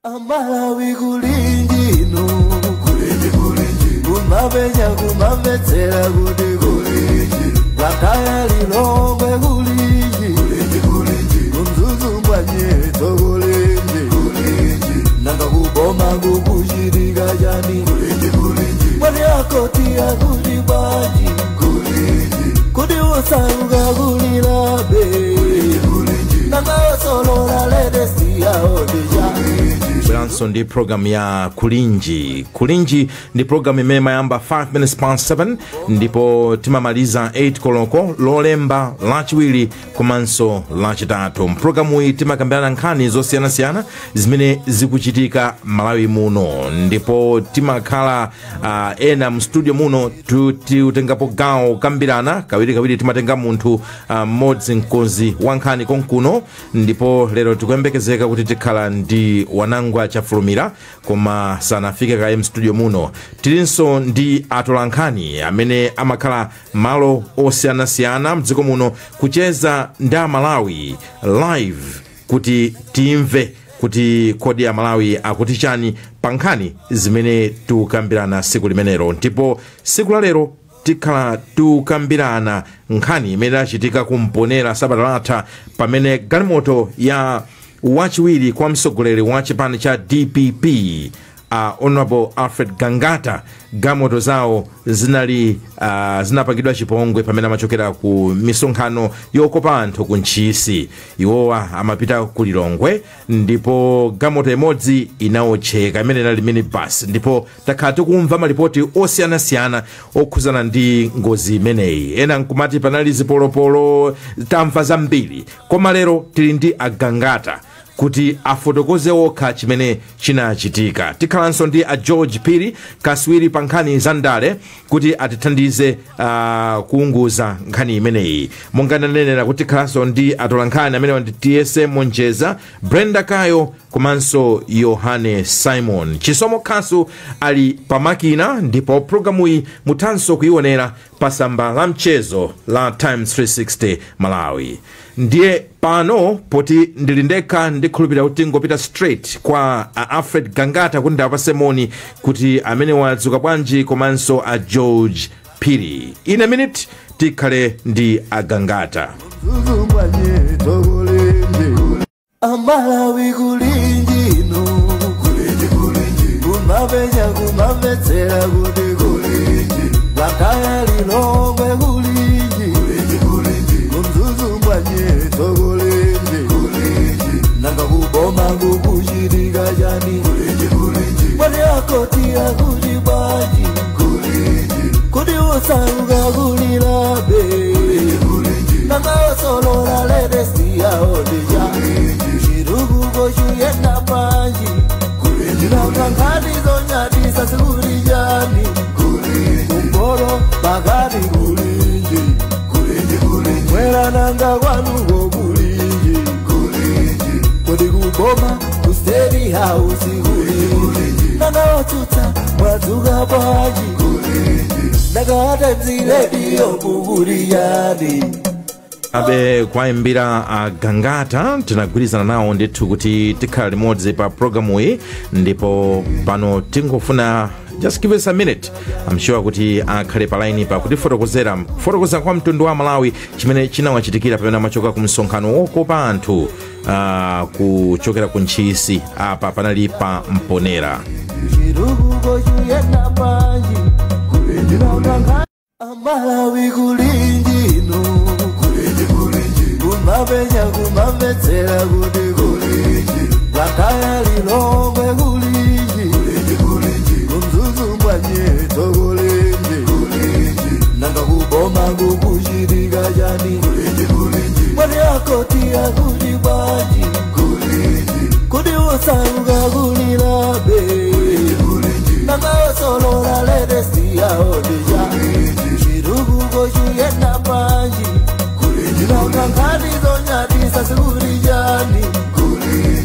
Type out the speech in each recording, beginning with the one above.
Amalawi kulinji inu, kulinji kulinji, kumapenya kumamvetsera kuti kulinji, Blantyre Lilongwe kulinji, kulinji kulinji, kuMzuzu Mbwanyeto kulinji, kulinji, nanga kuboma kukuchitika chani, kulinji kulinji, mwani akoti akuti bwanji, kulinji, kuti usauka kulilabe, kulinji kulinji, nanga osolola latest yaodija. Bweranso ndi program ya Kulinji. Kulinji ndi program imene imayamba 5 minutes past 7 ndipo timamaliza 8 koloko Lolemba, Lachiwiri komanso Lachitatu. Mpulogalamu iyi timakambirana nkhani zosiyanasiyana zimene zikuchitika Malawi muno, ndipo timakhala ena mstudio muno tiutengapo gawo kukambirana. Kawirikawiri timatenga munthu mmodzi, mkonzi wa nkhani konkuno, ndipo lero tikuyembekezeka kuti tikhala ndi Wanangwa Chafulumira, koma sanafike kaye mstudio muno. Tilinso ndi atolankhani amene amakhala malo osiyanasiyana mdziko muno kucheza ndi Amalawi live kuti timve kuti kodi Amalawi akuti chani pa nkhani zimene tikukambirana siku limenelo. Ndipo siku la lero tikhala tikukambirana nkhani imene achitika kumponera sabata latha, pamene galimoto ya wachiwiri kwa mtsogoleri wa chipani cha DPP, Honorable Alfred Gangata, galimoto zawo zinali zinapangidwa chipongwe pamene amachokera ku misonkhano yokopa anthu ku Ntchisi. Iwowa amapita ku Lilongwe ndipo galimoto imodzi inawotcheka, imene inali minibus, ndipo takhala tikumva malipoti osiyanasiyana okhuzana ndi ngozi imeneyi. Ena nkumati panali zipolopolo, tamva zambiri, koma lero tili ndi Agangata kuti afotokoze okha chimene chinachitika. Tikhalanso ndi a George Phiri, kaswiri pa nkhani za ndale, kuti atithandize kuunguza nkhani imeneyi. Monga ndanenera kuti tikhalanso ndi atolankhani amene ndi TSM Monjeza, Brenda Kayo komanso Yohane Simon. Chisomo Khasu ali pamakina, ndipo programuyi muthanso kuionera pa tsamba la mchezo la Times 360 Malawi. Ndiye pano poti ndili ndekha, ndikhulupirira kuti tingopita straight kwa a Alfred Gangata kuti ndawapase moni kuti amene wadzuka bwanji, komanso a George Phiri. In a minute tikhale ndi Agangata. Mzuzu Mbwanyeto kulinji, Amalawi kulinji inu, kulinji kulinji, kumapenya kumamvetsera kuti kulinji, Blantyre Lilongwe kulinji, kulinji kulinji, kuMzuzu Mbwanyeto kulinji, kulinji, nanga kuboma kukuchitika chani, kulinji kulinji, mwani akoti akuti bwanji, kulinji, kuti usauka kulilabe, kulinji kulinji, nanga osolola latest yaodija, chirukuko chuyenda panji, nanga nkhani zonyadisa zikuli chani, kumporo pakati kulinji, mwera nanga kwanuko kulinji, kodi kuboma ku State House kulinji, nanga otsutsa mwadzuka bwanji, nanga Times Radio kukuli chani? Abe kwayimbira a Gangata, tinagwirizana nawo ndithu kuti tikhala limodzi pa programu iyi, ndipo pano tingofuna, just give us a minute, I'm sure kuti akhale pa line pa kutifotokozera, kufotokoza kwa mtundu wa Malawi chimene chinawachitikira pamene amachoka ku msonkhano wokopa anthu kuchokera ku Ntchisi. Apa panali pa Mponera. Chirukuko chuyenda panji, nanga Amalawi kulinji inu, kulinji kulinji, kumapenya kumamvetsera kuti kulinji, Blantyre Lilongwe kulinji, kulinji kulinji, kuMzuzu Mbwanyeto kulinji, kulinji, nanga kuboma kukuchitika chani, kulinji kulinji, mwani akoti akuti bwanji, kulinji, kuti usauka kulilabe, kulinji kulinji, nanga osolola latest yaodija, chirukuko chuyenda panji, nanga nkhani zonyadisa zikuli chani,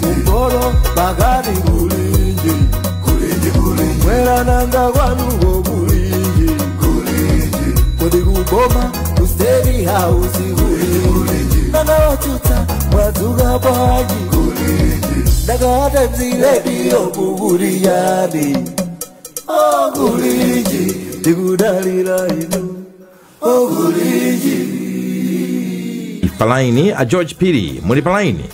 kumporo pakati kulinji, mwera nanga kwanuko kulinji, kodi kuboma ku State House kulinji, nanga otsutsa mwadzuka bwanji? Ndakatemziledio kukuliyani okulinji ndikudalira inu okulinji. Palaini a George Phiri, muli palaini?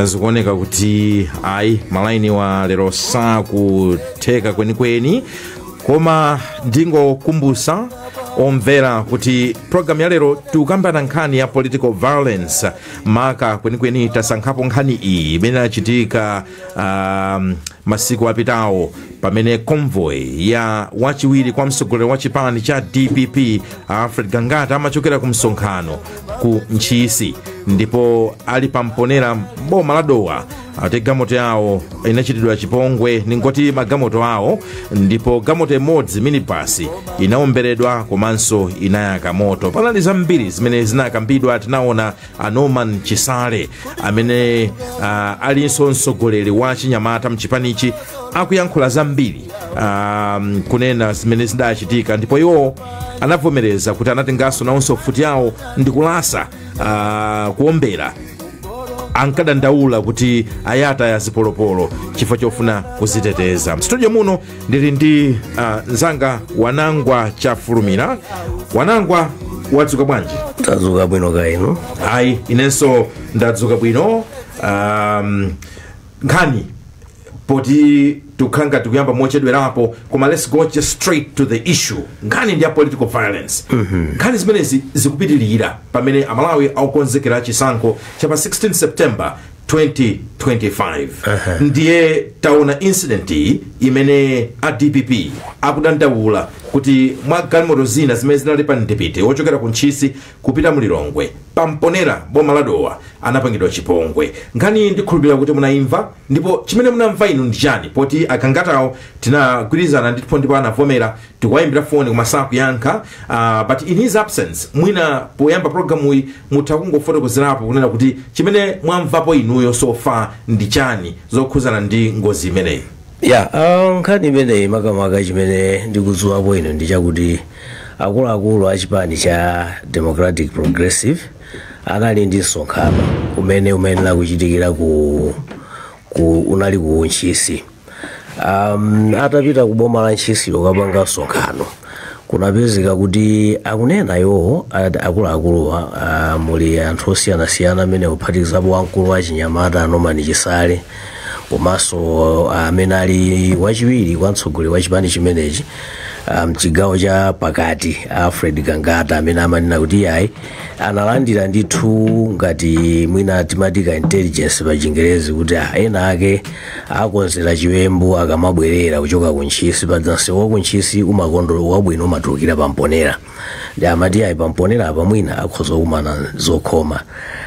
Zikuoneka kuti ayi, malaini wa lero sakutheka kwenikweni, koma ndingokumbutsa omvera kuti programu ya lero tikukambana nkhani ya political violence. Maka kwenikweni tasankhapo nkhani iyi imene inachitika masiku apitawo, pamene convoy ya wachiwiri kwa mtsogoleri wa chipani cha DPP, Alfred Gangata, amachokera ku msonkhano ku Ntchisi, ndipo ali pamponera boma la Dowa, ati galimoto yawo inachitidwa chipongwe, ningoti magalimoto awo, ndipo galimoto imodzi, minibus, inaomberedwa komanso inayaka moto. Panali zambiri zimene zinakambidwa. Tinaona a Norman Chisale amene alinso mtsogoleri wa chinyamata mchipanichi akuyankhula zambiri, kunena zimene zidachitika, ndipo iwo anavomereza kuti anatenganso nawonso mfuti yawo ndikulasa, kuombera. Ankadandaula kuti ayata ya zipolopolo chifukwa chofuna kuziteteza. Mstudio muno ndili ndi mzanga Wanangwa Chafulumira. Wanangwa, wadzuka bwanji? Tadzuka bwino, kainu? Ayi, inenso ndadzuka bwino. Nkhani poti tukhanga tikuyamba mochedwerapo, koma let's go just straight to the issue. Nkhani ndi ya political violence. Nkhani zimenezi zikupitilira pamene Amalawi akukonzekera chisankho cha pa 16 September 2025. Ndiye taona incident iyi imene a DPP akudandaula kuti mwa galimoto zina zimene zinali pa ndipiti wochokera ku Ntchisi kupita Mulilongwe, pamponera boma la Dowa, anapangidwa chipongwe. Nkhani ndikhulupirira kuti munayimva, ndipo chimene munamva inu ndi chani? Poti Agangatawo tinagwirizana ndipo anavomera, tikuwayimbira foni koma sakuyankha. But in his absence, mwina poyamba programuyi mutha kungofotokozerapo kunena kuti chimene mwamvapo inuyo so far ndi chani zokhuzana ndi ngozi imeneyi? Ya, nkhani imeneyi, makamaka chimene ndikudziwapo ino ndi chakuti akuluakulu a chipani cha Democratic Progressive anali ndi msonkhano umene umayenera kuchitikira ku unali ku Ntchisi. Atapita ku boma la Ntchisi kukapanga msonkhano, kunapezeka kuti akunena iwowo akuluakuluwa, muli anthu osiyanasiyana amene kuphatikizapo wamkulu wa chinyamata Norman Chisale, komanso amene ali wachiwiri kwa mtsogoleri wa chipani chimenechi mchigawo cha pakati, Alfred Gangata, amene amanena kuti ayi, analandira ndithu ngati mwina timati ka intelligence pa Chingerezi, kuti ena ake akonzera chiwembu akamabwerera kuchoka ku Ntchisi. Padza wa ku Ntchisi umakondo wabwino umatulukira pamponera, ndi amati ayi, pamponera apa mwina akhoza kukumana zokhoma.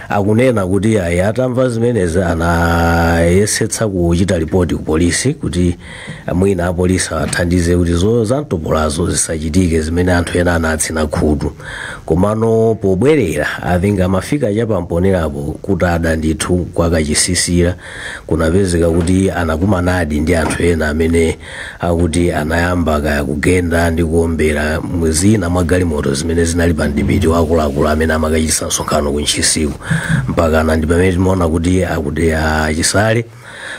Akunena kuti ayi, atamva zimenezi anayesetsa kuchita ripoti ku polisi kuti mwina apolisi athandize kuti zo zamtopolazo zisachitike zimene anthu ena anatsina khutu. Komano pobwerera, I think amafika chapamponerapo kutada ndithu kwakachisisira, kunapezeka kuti anakumanadi ndi anthu ena amene akuti anayamba kaya kugenda ndi kuombera zina mwa galimoto zimene zinali pa mdipiti wakuluakulu amene amakachitisa msonkhano ku Ntchisiku. Mpakana ndi pamene timaona kuti akuti Achisale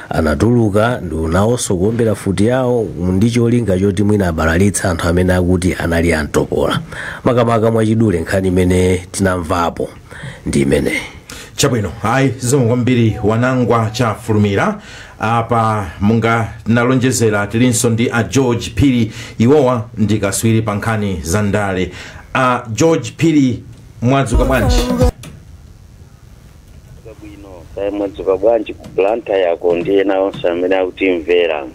anatuluka ndi nawonso kuombera futi yawo ndi cholinga choti mwina abalalitsa anthu amene akuti anali amtopola. Makamaka mwachidule, nkhani imene tinamvapo ndi imeneyi. Chabwino, ayi, zikomo kwambiri, Wanangwa Chafulumira. Apa munga tinalonjezera, tilinso ndi a George Phiri. Iwowa ndi kaswiri pa nkhani za ndale. A George Phiri, mwadzuka bwanji? Bwino, kaya mwadzuka bwanji ku Blantyre yako ndi ena onse amene akutimvera?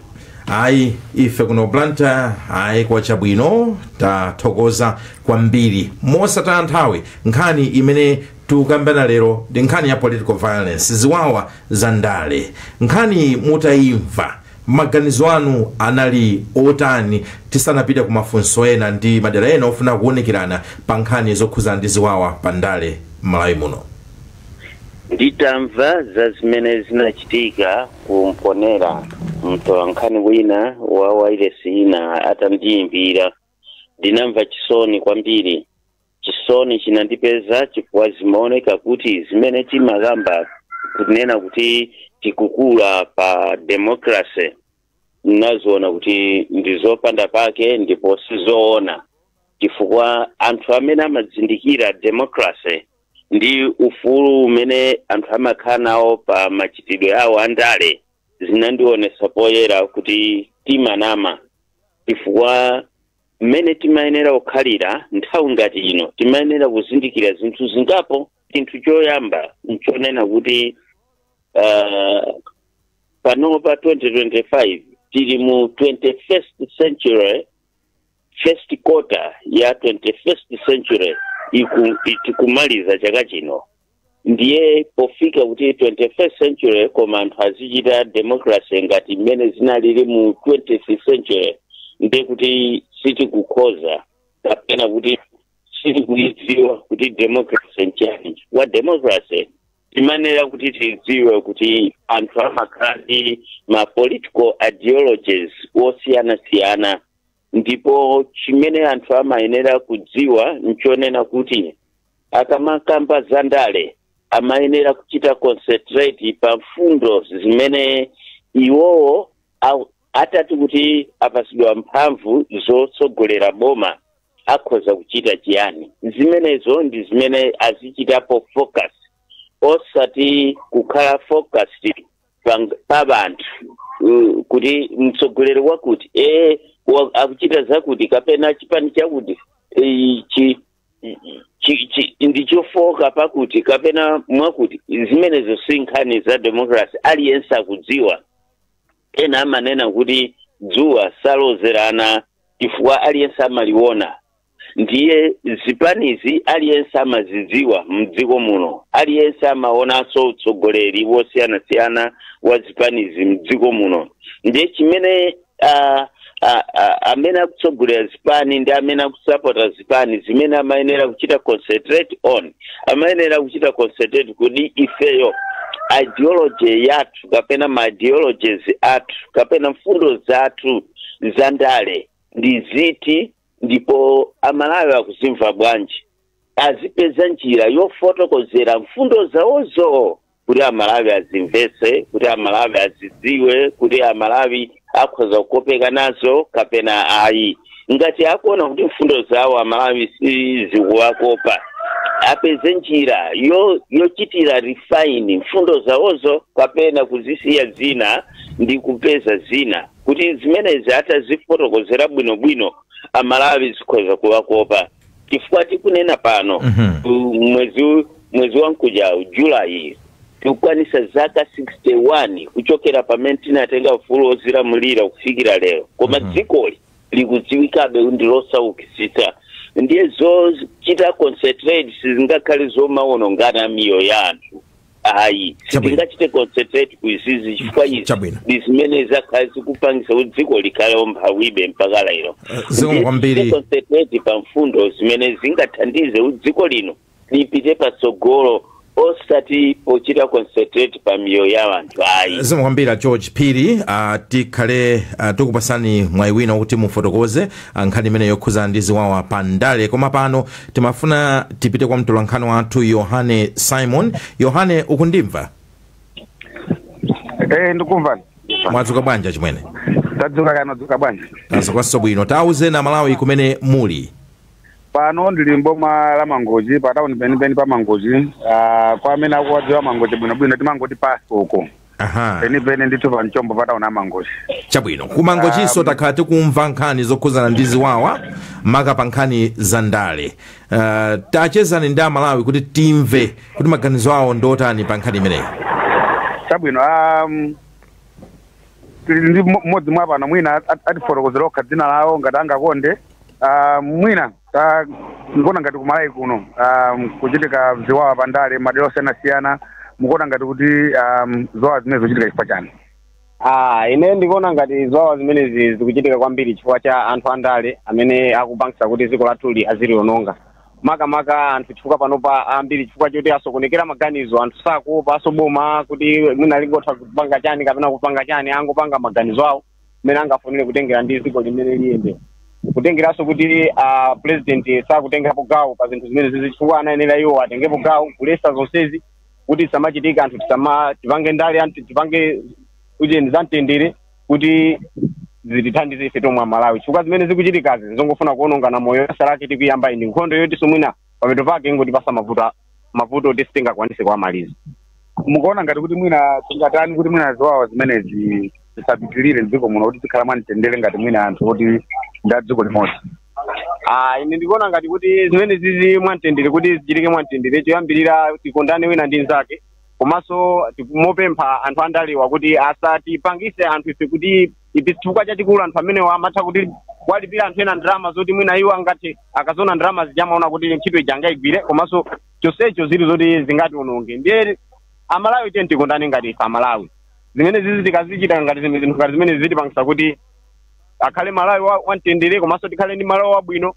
Ayi, ife kuno Blantyre, ayi, kwachabwino, tathokoza kwambiri. Mosataya nthawi, nkhani imene tikukambana lero ndi nkhani ya political violence, ziwawa za ndale. Nkhani mutayimva, maganizo anu anali otani, tisanapite ku mafunso ena ndi madera ena ofuna kuwunikirana pa nkhani zokhuzana ndi ziwawa pa ndale m'Malawi muno? Nditamva za zimene zinachitika kumponera, mtolankhani wina wa wailesi ina atandiyimbira, ndinamva chisoni kwambiri. Chisoni chinandipeza chifukwa zimaoneka kuti zimene timakamba kunena kuti tikukula pa democracy, nazoona kuti ndizopanda pake ndipo sizoona, chifukwa anthu amene amazindikira democracy ndi ufulu umene anthu amakhala nawo pa machitidwe awo andale, zinandionesa poyera kuti timanama, chifukwa mmene timayenera kukhalira nthawi ngati ino, timayenera kuzindikira zinthu zingapo. Chinthu choyamba nchonena kuti panopa 2025 tili mu 21st century, first quarter ya 21st century tikumaliza chaka chino. Ndiye pofika kuti 21st century, koma anthu azichita democracy ngati mmene zinalili mu 20th century, ndiye kuti sitikukhoza kapena kuti sitikuidziwa kuti democracy nchani. Wa democracy timanera kuti tidziwe kuti anthu amakhala ndi ma political ideologies osiyanasiyana, ndipo chimene anthu amayenera kudziwa nchonena kuti akamakamba za ndale amayenera kuchita concentrate pa mfundo zimene iwowo atati kuti apasidwa mphamvu zotsogolera boma akhoza kuchita chiyani. Zimenezo ndi zimene azichitapo focus, osati kukhala focused pa banthu, kuti mtsogoleri wakuti akuchita zakuti kapena chipani chakuti ndichofoka pakuti kapena mwakuti. Zimenezo si nkhani za democracy, aliyense akudziwa. Ena amanena kuti dzuwa salozerana chifukwa aliyense amaliona. Ndiye zipanizi aliyense amazidziwa mdziko muno, aliyense amaonanso utsogoleri wosiyanasiyana wa zipanizi mdziko muno. Ndiye chimene amene akutsogolera zipani ndi amene akusapota zipani, zimene amayenera kuchita concentrate on, amayenera kuchita concentrate kuti ifeyo ideology yathu kapena ma ideologies athu kapena mfundo zathu za ndale ndi ziti, ndipo Amalawi akuzimva bwanji. Azipeza njira yofotokozera mfundo zawozo kuti Amalawi azimvetse, kuti Amalawi azidziwe, kuti Amalawi akhoza kukopeka nazo kapena ayi. Ngati akuona kuti mfundo zawo Amalawi sizikuwakopa, apeze njira yochitira refine mfundo zawozo kapena kuzisiya zina ndi kupeza zina, kuti zimenezi atazifotokozera bwinobwino Amalawi zikhoza kuwakopa. Chifukwa tikunena pano, mwezi wankujawu, Julayi, tikukwanisa zaka 61 kuchokera pamene tinatenga ufulu wozilamulira kufikira lero, koma dzikoli likudziwikabe ndi losaukitsitsa. Ndiye zochita concentrate sizingakhale zomawonongana miyo ya anthu, ayi. Sitingachite concentrate kuizizi chifukwa izi ndi zimene zakhala zikupangisa kuti dziko likhale omphawibe mpaka lero. Zikomo kwambiri. Concentrate pa mfundo zimene zingathandize kuti dziko lino lipite patsogolo, osati pochita concentrate pa miyoyo ya anthu, ayi. Zikomo kwambiri, George Phiri. Tikhale tikupasani mwayi wina kuti mufotokoze nkhani imene yokhuzana ndi ziwawa pa ndale, koma pano timafuna tipite kwa mtolankhani wathu Yohane Simon. Yohane, ukundimva? Eh, ndikumvani. Mwadzuka bwanji, chimwene? Tadzuka kano, dzuka bwanji? Tadzukanso bwino. Tauzeni Amalawi kumene muli. Pano ndili mboma la Mangochi, pa tawuni penipeni pa Mangochi. Kwa amene akuwadziwa Mangochi bwinobwino, timangoti pasoko. Penipeni ndithu pa mchombo pa tawuni amangochi. Chabwino, kuMangochinso takhala tikumva nkhani zokhuzana ndi ziwawa, maka pa nkhani za ndale. Tachezani ndi Amalawi kuti timve kuti maganizo awo ndotani pa nkhani imeneyi. Chabwino, tili ndi mmodzi mwa pano, mwina atifotokozera okha dzina lawo ngati angakonde. Mwina ndikuona ngati kuMalawi kuno kuchitika ziwawa pandale madera osiyanasiyana, mukuona ngati kuti ziwawa zimene zikuchitika chifukwa chani? Ah, ine ndikuona ngati ziwawa zimenezi zikuchitika kwambiri chifukwa cha anthu andale amene akupangisa kuti dziko lathuli aziliononga, makamaka anthu, chifukwa panopa ambiri, chifukwa choti asokonekera maganizo, anthu sakuopa asoboma kuti mwina lingotha kupanga chani kapena kupanga chani, angopanga maganizo awo mmene angafunire kutengera ndi dziko limene liyende. Kutengeranso kuti president sakutengapo gawo pa zinthu zimene zizi, chifukwa anayenera iwo atengepo gawo kulesa zonsezi kuti zisamachitika, anthu tisama tipange ndale, anthu tipange ujeni zamtendere kuti zitithandize ife tomwe Amalawi, chifukwa zimene zikuchitikazi zongofuna kuonongana moyo. Salake tikuyamba ndi nkhondo yoti somwina papeto pake ingotipasa mavuto, mavuto oti sitingakwanise kuwamaliza. Mukuona ngati kuti mwina tingatani kuti mwina ziwawa zimenezi zisapitirire mdziko muno, kuti tikhala mwamtendere ngati mwina anthu oti ndi a dziko limodzi? Ah, ine ndikuona ngati kuti zimene zizi mwamtendere, kuti zichitike mwamtendere, choyambirira tikondane wina ndi nzake, komanso mopempha anthu andalewa kuti asatipangise anthu ife kuti ipi, chifukwa chachikulu anthu amenewa amatha kuti kuwalipira anthu ena ndalama zoti mwina iwo angati akaziona ndalama zijamaona kuti ntchito ija angayigwire, komanso chonsecho zili zoti zingationonge. Ndiye Amalawi, tiye tikondane ngati ife Amalawi. Zimene zizi tikazichita ngati zinthu ngati zimene zitipangisa kuti akhale Malawi wamtendere, komanso tikhale ndi Malawi wabwino,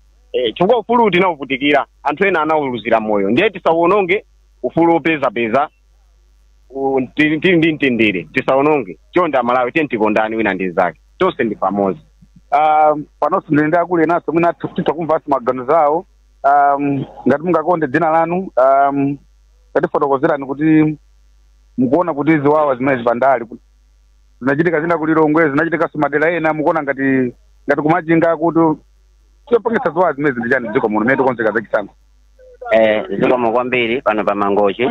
chifukwa ufulu tinawuvutikira, anthu ena anawuluzira moyo. Ndiye tisawononge ufulu wopezapeza tili ndi mtendere, tisawononge. Chonde Amalawi, tiye tikondane wina ndi nzake, tonse ndi pamodzi. Panonso ndili ndi akulu enanso, mwina titha kumvanso maganizo awo. Ngati mungakonde, dzina lanu, tatifotokozerani kuti mukuona kuti ziwawa zimene zipandali zinachitika zina kuLilongwe, zinachitikanso madera ena, mukuona ngati kuMachinga, kuti chopangitsa ziwawa zimene ndi chani dziko muno mene tikonzeka zachisankho? Zikomo kwambiri. Pano pa Mangochi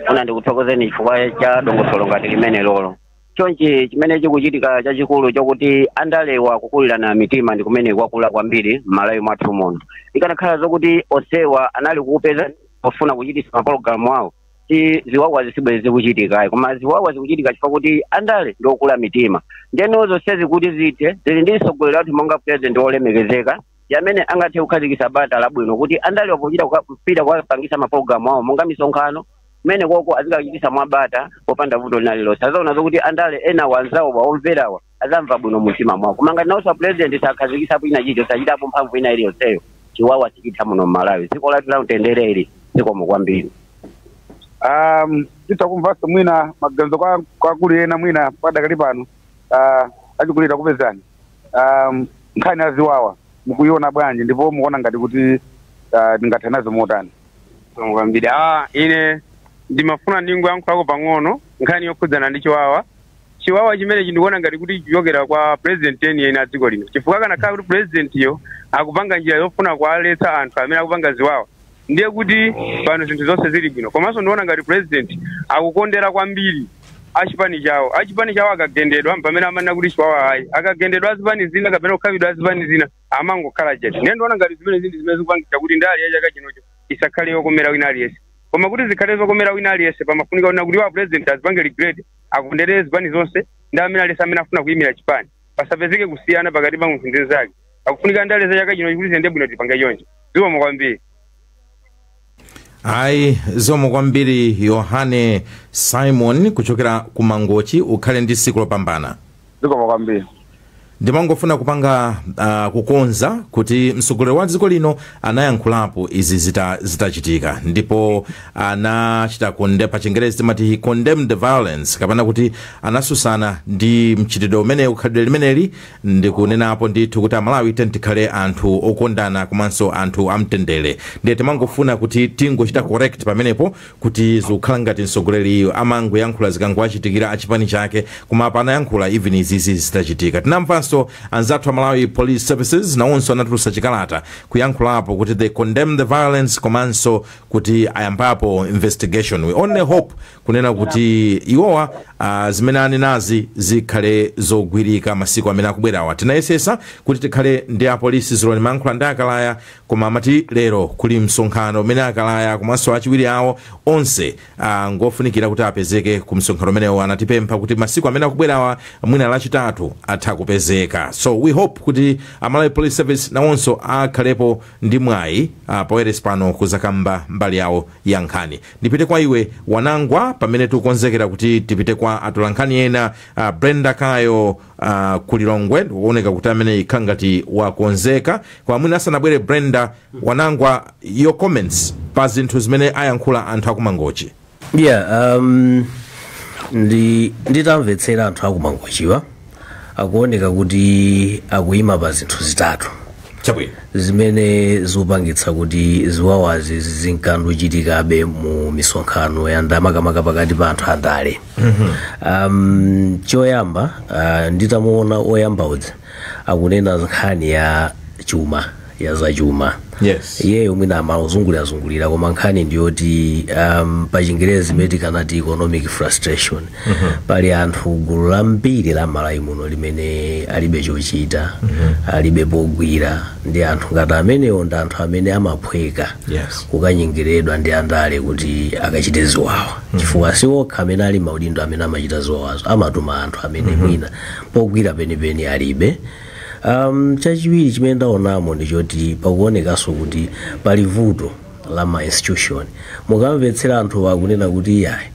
funa ndikuthokozeni chifukwa cha dongosolo ngati limene lolo. Chonchi chimene chikuchitika chachikulu chokuti andalewa kukulirana mitima ndi kumene kwakula kwambiri m'Malawi mwathu muno. Ikanakhala zokuti onsewa anali kupeza pofuna kuchitisa mapologalamu awo, ti ziwawa zisibwere zikuchitika, koma ziwawa zikuchitika chifukwa kuti andale ndiokula mitima. Ndeno zonsezi kuti zithe, zili ndi mtsogoleri wathu monga president wolemekezeka amene angathe kukhazikitsa bata labwino kuti andale pochita kupita kuwapangisa mapologalamu awo monga misonkhano kumene koko azikachitisa mwabata popanda vuto lina lililonse. Azaona zokuti andale ena wanzawo waomverawa azamva bwino mumtima mwawo. Koma ngati nawonso president sakhazikisapo ina chicho, sachitapo mphamvu ina iliyonseyo, chiwawa sichitha muno mMalawi, dziko lathu la mtendere ili. Zikomo kwambiri. Titha kumvanso mwina maganizo kwa akulu ena mwina padakali pano. Achikulira, kupezani. Nkhani ya ziwawa mukuiona bwanji, ndipo mukuona ngati kuti tingathe nazo motani? Zikomo kwambiri. Ine ndimafuna ndingoyankhulako pang'ono nkhani yokhudzana ndi chiwawa. Chiwawa chimene chindikuona ngati kuti chichokera kwa president eni a dziko lino, chifukwa kanakhala kuti president yo akupanga njira yofuna kuwaletsa anthu amene akupanga ziwawa, ndiye kuti pano zinthu zonse zili bwino. Komanso ndikuona ngati president akukondera kwambiri achipani chawo. Achipani chawo akagendedwa, pamene amanena kuti chiwawa ayi, akagendedwa azipani zina kapena kukhalidwa azipani zina, amangokhala chete. Ndiye ndikuona ngati zimene zindi zimene zikupangitsa kuti ndale ya chaka chinocho isakhale yokomera wina aliyense. Koma kuti zikhale zokomera wina aliyense, pamafunika kuona kuti wa president azipange regret, akondere zipani zonse ndi amene aliyense amene afuna kuyimira chipani, pasapezeke kusiyana pakati pa munthu ndi nzake. Akufunika ndale za chaka chino kuti ziyende bwino, tipange choncho. Zikomo kwambiri. Ayi, zikomo kwambiri, Yohane Simon kuchokera ku Mangochi. Ukhale ndi tsiku lopambana. Zikomo kwambiri. Ndimangofuna kupanga kukonza kuti mtsogoleri wa dziko lino anayankhulapo izi zitachitika, ndipo anachita pa Chingerezi timati he condemned the violence, kapena kuti anasusana ndi mchitidwe umene ukhalidwe limeneli, ndikunenapo ndithu kuti Amalawi tikhale anthu okondana komanso anthu amtendere. Ndiye timangofuna kuti tingochita correct pamenepo kuti zikukhala ngati mtsogoleri amangoyankhula zikangoachitikira achipani chake, koma apa anayankhula even izizi zitachitika. Tinamvanso anzathu a Malawi Police Services nawonso anatulutsa chikalata kuyankhulapo kuti they condemn the violence komanso kuti ayambapo investigation. We only hope kunena kuti iwowa zimene anenazi zikhale zogwirika masiku amene akubwerawa. Tinayesesa kuti tikhale ndi apolisi ziloni mayankhula ndi akalaya, koma amati lero kuli msonkhano umene akalaya komanso achiwiri awo onse ngofunikira kuti apezeke ku msonkhano umenewo. Anatipempha kuti masiku amene akubwerawa, mwina Lachitatu, atha kupezeka. So we hope kuti Amalawi Police Service nawonso akhalepo ndi mwayi poyeres pano kuzakamba mbali yawo ya nkhani. Ndipite kwa iwe Wanangwa pamene tikukonzekera kuti tipite kwa atolankhani ena, Brenda Kayo kuLilongwe. Ndikuoneka kuti amene ikhala ngati wakonzeka. Kwa mwina asanabwere Brenda, Wanangwa, your comments pa zinthu zimene ayankhula anthu akuMangochi. Yeah, nditamvetsera anthu akuMangochiwa, akuoneka kuti akuyima pa zinthu zitatu. Chabwino. Zimene zikupangitsa kuti ziwawazi zinkangochitikabe mu misonkhano ya ndamakamaka pakati pa anthu andale. Choyamba, nditamuona oyamba uja akunena nkhani ya chuma, ya zachuma. Iyeyo mwina amazungulirazungulira, koma nkhani ndiyoti pa Chingerezi imene tikanati economic frustration. Pali anthu, gulu lambiri la Malawi muno limene alibe chochita, alibe pogwira, ndi anthu ngati amenewo ndi anthu amene amaphweka kukanyengeredwa ndi andale kuti akachite ziwawa, chifukwa si okha amene ali maudindo amene amachita ziwawazo, amatuma anthu amene mwina pogwira penipeni alibe. Chachiwiri chimene ndaonamo ndichoti pakuonekanso kuti pali vuto la ma institution. Mukamvetsera anthu akunena kuti yayi,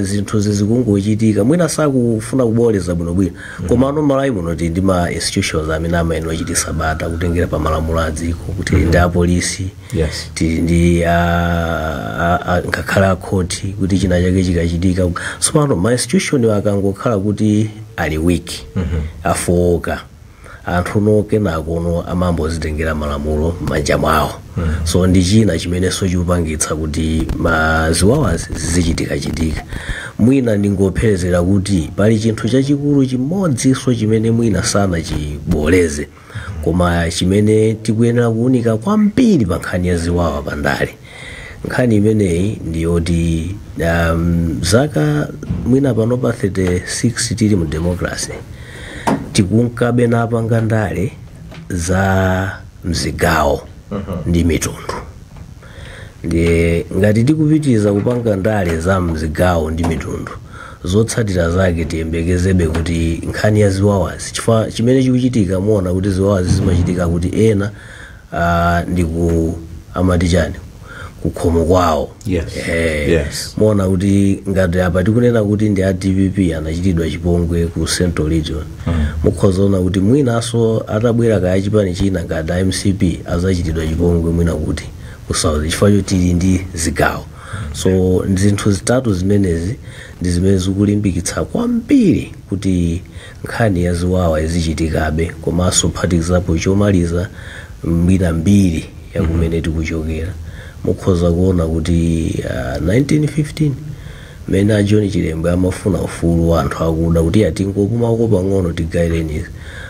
zinthu zizikungochitika, mwina sakufuna kuboleza bwinobwino, komano Malawi muno tili ndi ma institutions amene amayenera kuchitisa bata kutengera pa malamulo a dziko, kuti ndi apolisi, tili ndi ngakhale akhoti, kuti china chake chikachitika. Tsopano ma institution akangokhala kuti ali weak, afowoka, anthu no kenakono amambozitengera malamulo m'manja mwawo. So ndi china chimenenso chikupangitsa kuti maziwawazi zizichitikachitika. Mwina ndingopherezera kuti pali chinthu chachikulu chimodzinso chimene mwina sanachiboleze, koma chimene tikuyenera kuwunika kwambiri pa nkhani ya ziwawa pandale. Nkhani imeneyi ndiyoti zaka mwina pano pa 36 tili mu democracy, tikunkabe napanga ndale za mzigawo ndi mitundu. Ndiye ngati tikupitiriza kupanga ndale za mzigawo ndi mitundu, zotsatira zake tiyembekezebe kuti nkhani ya ziwawazi, chifukwa chimene chikuchitika, muona kuti ziwawazi zimachitika kuti ena ndi ku amati chani, kukhomo kwawo. Muona kuti ngati apa tikunena kuti ndi a DPP anachitidwa chipongwe ku Central Region, mukhozaona kuti mwinanso atabwera kaya chipani china ngati a MCP azachitidwa chipongwe mwina kuti ku South, chifukwa tili ndi zigawo. So zinthu zitatu zimenezi ndi zimene zikulimbikitsa kwambiri kuti nkhani ya ziwawa izichitikabe. Komanso phatikizapo chomaliza, mwina mbiri yakumene tikuchokera, mukhoza kuona kuti 1915 mmene a John Chilembwe amafuna ufulu wa anthu akuda kuti atingopumako pang'ono, tigayireni,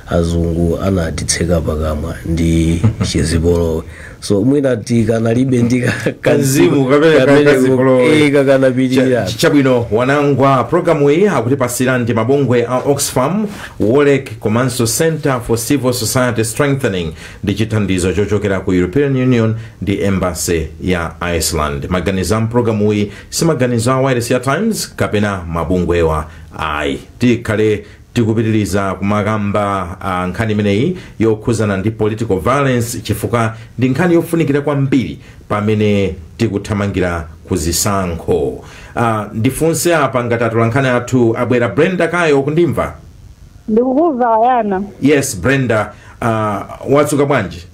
azungu anatitseka pakamwa ndi chizipolowe. So mwina tikanalibe ndi kanzimu kapena kazipolowe. Kakanapitirira. Chabwino, wanangwa, programu iyi akutipasira ndi mabungwe a Oxfam, Wolrec komanso Center for Civil Society Strengthening ndi chithandizo chochokera ku European Union ndi Embassy ya Iceland. Maganizo a mpulogalamu iyi si maganizo a wireless ya Times kapena mabungwewa ayi. Tikhale tikupitiriza kumakamba nkhani imeneyi yokhuzana ndi political violence, chifukwa ndi nkhani yofunikira kwambiri pamene tikuthamangira kuzisankho. Ndifunse apa ngati atolankhani athu abwera. Brenda Kayo, kundimva? Ndikukumva, Wayana. Yes, Brenda, wadzuka bwanji?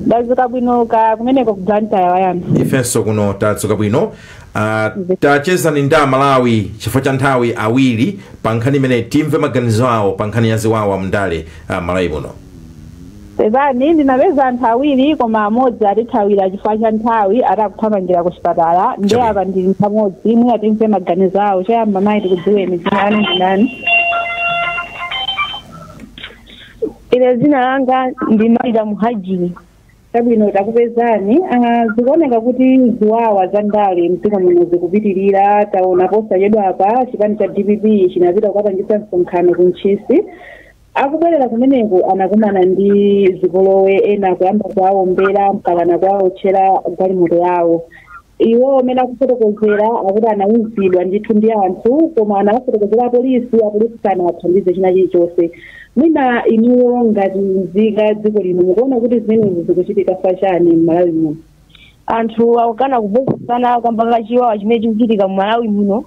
Ndadzuka bwino, ka kumeneko ku Blantyre, Wayana? Ifenso kuno tadzuka bwino. Tachezani ndi Amalawi, chifukwa cha nthawi, awiri pa nkhani imeneyi, timve maganizo awo pa nkhani ya ziwawa mndale Malawi muno. Pepani, ndinapeza anthu awiri, koma amodzi atithawira chifukwa cha nthawi, atakuthamangira ku chipatala. Ndi Chabwino. apa ndili pamodzi, mwina timve maganizo awo. Choyamba, mayi, tikudziweni, dzina lanu ndi ndani? Ine dzina langa ndi Maida Muhajiri. Chabwino, takupezani. Zikuoneka kuti ziwawa za ndale mdziko muno zikupitirira. Taona posachedwa apa chipani cha DPP chinapita kukapangitsa msonkhano ku Ntchisi. Akubwerera kumeneko anakumana ndi zipolowe, ena kuyamba kuwawombera mpakana kuwawotchera galimoto yawo. Iwo amene akufotokozera akuti anawuzidwa ndithu ndi anthu, koma anawafotokozera apolisi, apolisi sanawathandize china chilichonse. Mwina inuyo ngati nzika dziko lino mukuona kuti zimenezi zikuchitika fachani m'Malawi muno? Anthu akukana kumvetsesana kamba kachiwawa chimene chikuchitika mu Malawi muno.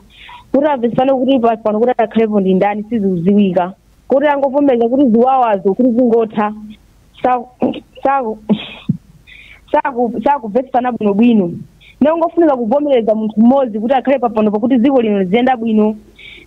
Kuti amvetsesane kuti pano kuti akhalepo ndi ndani sizikudziwika. Kuti angovomereza kuti ziwawazo kuti zingotha, sakumvetsesana bwinobwino. Nongofunika kuvomereza munthu mmodzi kuti akhale papano pakuti dziko lino liziyenda bwino.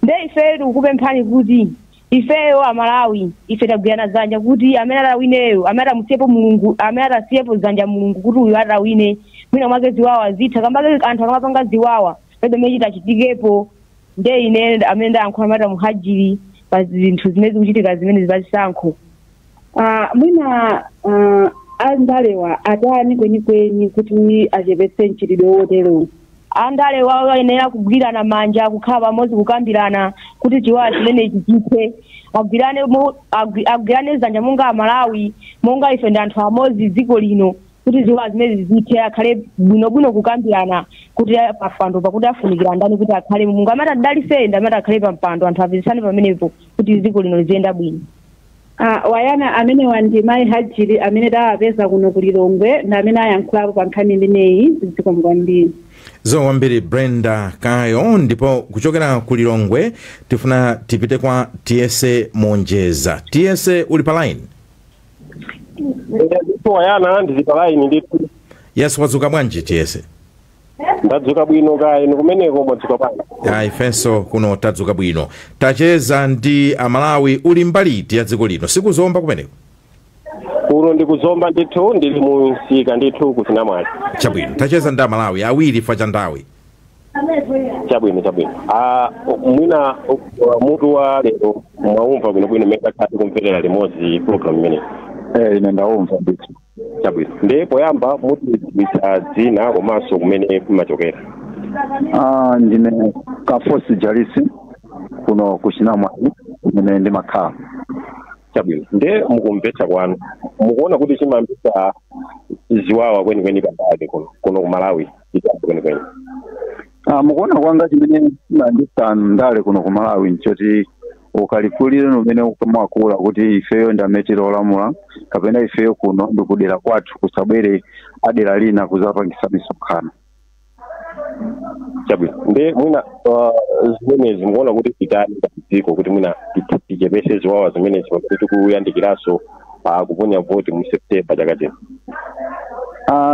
Nde ife tikukupemphani kuti Ifeyo Amalawi, ife tagwirana dzanja kuti amene atawineyo, amene atamusiyepo Mulungu, amene atasiyepo dzanja Mulungu kuti uyu atawine, mwina mwake ziwawa zitha. Kambake anthu akamapanga ziwawa pebe mene chitachitikepo. Nde ine amene ndayankhula mata Muhajiri pa zinthu zimene zikuchitika zimene zachisankho. Mwina andalewa atani kwenikweni kuti achepetse mchitidwe wotero? Andale wawo ayenera kugwirana manja, kukhala pamodzi, kukambirana kuti chiwawa chimenechi chithe. Agwirane agwirane dzanja monga Amalawi, monga ife ndi anthu amodzi dziko lino, kuti ziwawa zimene zithe. Akhale bwinobwino kukambirana kuti pampando pakuti afunikira ndani kuti akhale. Mulungu amati adalitse ndi amati akhale pampando. Anthu apezesane pamenepo kuti dziko lino liziyenda bwino. Wayana, amenewa ndi mayi Hajiri amene tawapeza kuno ku Lilongwe ndi amene ayankhulapo pa nkhani imeneyi. Zikomo kwambiri. Zikomo kwambiri, Brenda Kayo. Ndipo kuchokera ku Lilongwe tifuna tipite kwa Tiyese Monjeza. Tiyese, uli pa line? Ndipo Wayana, ndili pa line ndithu. Yes, wadzuka bwanji, Tiyese? Ndadzuka bwino, kaya inu kumeneko mwadzuka bwanji? Ayi, ifenso kuno tadzuka bwino. Tacheza ndi Amalawi. Uli mbali iti ya dziko lino? Sikuzomba kumeneko? Kuno ndikuzomba ndithu, ndili mu msika ndithu kuChinamwali. Chabwino, tacheza ndi Amalawi awiri fa chandawi. Chabwino. Mwina mutu wa lero mwaumva bwinobwino mmene takhala tikumverera limodzi program imeneyi? Eh, ine ndaumva ndithu. Chabwino, ndi poyamba mutidziwitsa dzina komanso kumene kumachokera. Ndine Kafosi Jalisi, kuno kuChinamwali kumene ndimakhala. Chabwino, nde mukumvetsa kwanu mukuona kuti chimayambitsa ziwawa kwenikweni pandale kuno ku Malawi chitambo kwenikweni? Mukuona kwanga, chimene chimayambitsa ndale kuno ku Malawi nchoti ukalikulire umene ukamakula kuti ifeyo ndi amene tilolamula, kapena ifeyo kuno ndikudera kwathu, kusabwere adera lina kuzapangisa misonkhano. Chabwino, nde mwina zimenezi mukuona kuti titani dziko kuti mwina tichepese ziwawa zimenezi pamene tikuyandikiranso kuponya voti mu September chaka chino?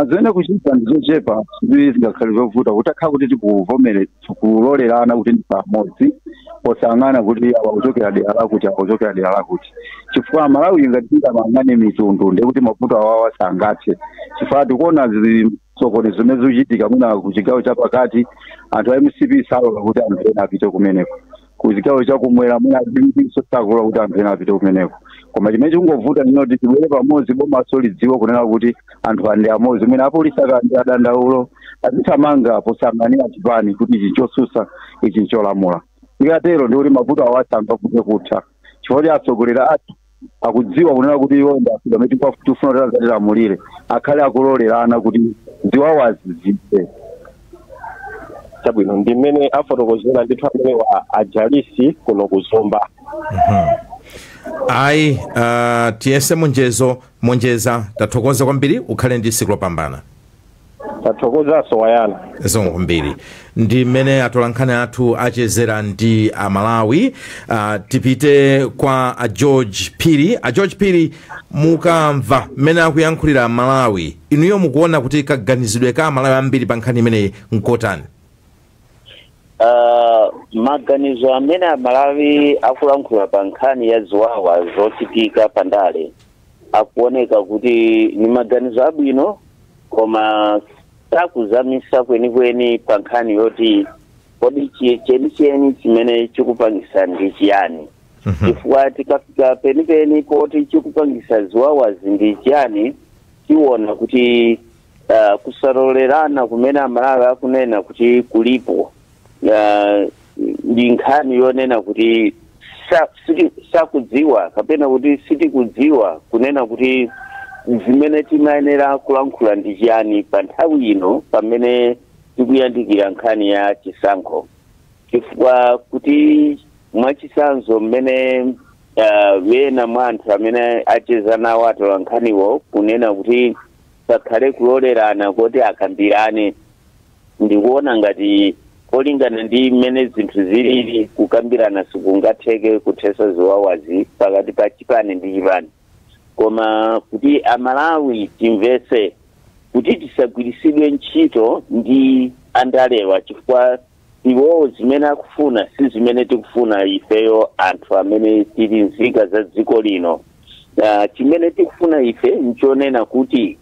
Zimene kuchita ndi zochepa, zimene zingakhale zovuta kuti akhala kuti tikuvomere, tikulolerana kuti ndi pamodzi, posang'ana kuti awa kuchokera dera lakuti, awa kuchokera dera lakuti, chifukwa Malawi ngati tingamayang'ane mitundu ndekuti mavuto awawa sangathe, chifukwa tikuona zisokonezo zimene zikuchitika mwina ku chigawo chapakati. Anthu a MCP salola kuti anthu ena apite kumeneko. Ku chigawo chakumwera mwina DPP sakulola kuti anthu ena apite kumeneko. Koma chimene chikungovuta ndinoti tibwere pamodzi, bomaso lidziwe kunena kuti anthu andi amodzi. Mwina apolisi akandi adandaulo azithamanga posang'anira chipani kuti ichi nchosusa, ichi ncholamula. Ikatero ndikuti mavuto awo asangavute kutha, chifukwa kuti atsogoleri athu akudziwa kunena kuti iwo ndi afika amene tikufuna kuti azatilamulire, akhale akulolerana kuti ziwawazi zithe. Chabwino, ndi mmene afotokozera ndithu amene wa Ajalisi kuno kuzomba. Ayi, Tiyese Monjezo Monjeza, tathokoza kwambiri, ukhale ndi tsiku lopambana. Tathokozanso, Wayana. Zikomo kwambiri. Ndi mmene atolankhani athu achezera ndi Amalawi. Tipite kwa a George Phiri. A George Phiri, mukamva mmene akuyankhulira Amalawi, inuyo mukuona kuti kaganizidwe ka Amalawi ambiri pa nkhani imeneyi nkotani? Maganizo amene Amalawi akulankhula pa nkhani ya ziwawa zochitika pandale akuoneka kuti ni maganizo abwino, koma sakuzamisa kwenikweni pa nkhani yoti kodi chenicheni chimene chikupangisa ndi chiyani, chifukwa tikafika penipeni poti chikupangisa ziwawazi ndi chiyani, tiona kuti kusalolerana kumene Amalawi akunena kuti kulipo ndi nkhani yonena kuti sakudziwa kapena kuti sitikudziwa kunena kuti zimene timayenera kulankhula ndi chiyani pa nthawi ino pamene tikuyandikira nkhani ya chisankho. Chifukwa kuti mwachisanzo mmene wena mwa anthu amene acheza nawo atola nkhaniwo kunena kuti pakhale kulolerana kuti akambirane, ndikuona ngati kolingana ndi mmene zinthu zilili, kukambirana sikungatheke kuthesa ziwawazi pakati pa chipani ndi chipani. Koma kuti Amalawi timvese kuti tisagwirisidwe ntchito ndi andalewa, chifukwa Iwowo zimene akufuna si zimene tikufuna ifeyo anthu amene tili nzika za dziko lino. Chimene tikufuna ife nchonena kuti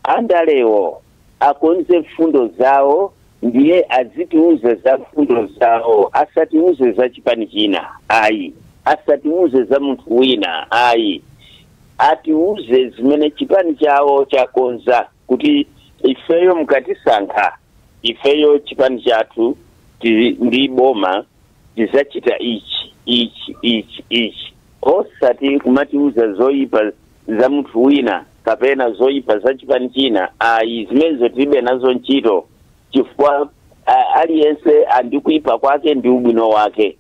andalewo akonze mfundo zawo, ndiye azitiuze za mfundo zawo, asatiuze za chipani china ayi, asatiuze za munthu wina ayi, atiuze zimene chipani chawo chakonza kuti ifeyo mukatisankha, ifeyo chipani chathu ndi boma tizachita ichi, ichi, ichi, ichi, osati kumatiuza zoyipa za munthu wina kapena zoyipa za chipani china ayi. Zimenezo tilibe nazo ntchito, chifukwa aliyense andikuipa kwake ndi ubwino wake.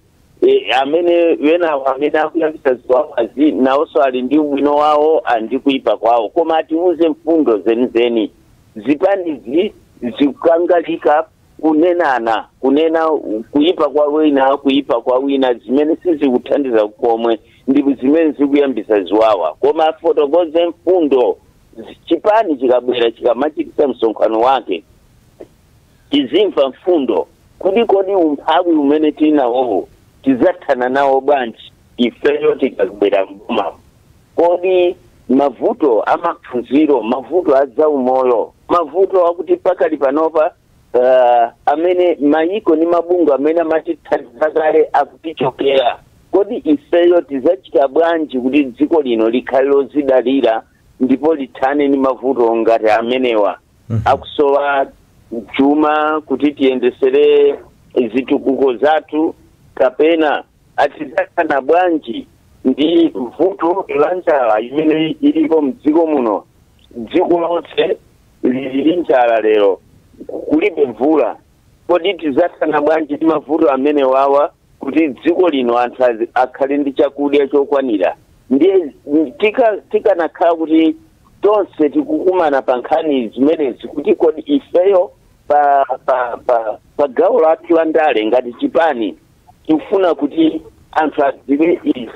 Amene wenawo amene akuyambisa ziwawazi nawonso ali ndi ubwino wawo andikuipa kwawo, koma atiuze mfundo zenizeni. Zipanizi zikukangalika kunenana, kunena kuipa kwa wina, kuipa kwa wina, zimene sizikuthandiza komwe ndi zimene zikuyambisa ziwawa. Koma afotokoze mfundo. Chipani chikabwera, chikamachitisa msonkhano wake, tizimva mfundo kuti kodi umphawi umene tinawowo tizathana nawo bwanji ifeyo tikabwera mboma? Kodi mavuto amaphunziro, mavuto azaumoyo, mavuto akuti pakali panopa amene mayiko ni mabungwe amene amatithandiza kale akutichokera, kodi ifeyo tizacita bwanji kuti dziko lino likhale lozidalira ndipo lithane ni mavuto ngati amenewa akusowa chuma kuti tiyendesere zitukuko zathu? Kapena atizathana bwanji ndi vuto la njala imene ilipo mdziko muno? Dziko lonse lili njala lero, kulibe mvula. Kodi tizathana bwanji ndi mavuto amene wawa kuti dziko lino anthu akhale ndi chakudya chokwanira? Ndiye tikanakhala kuti tonse tikukumana pa nkhani zimenezi, kuti kodi ifeyo pa gawo lathu la ndale ngati chipani tikufuna kuti anthu adziwe izi,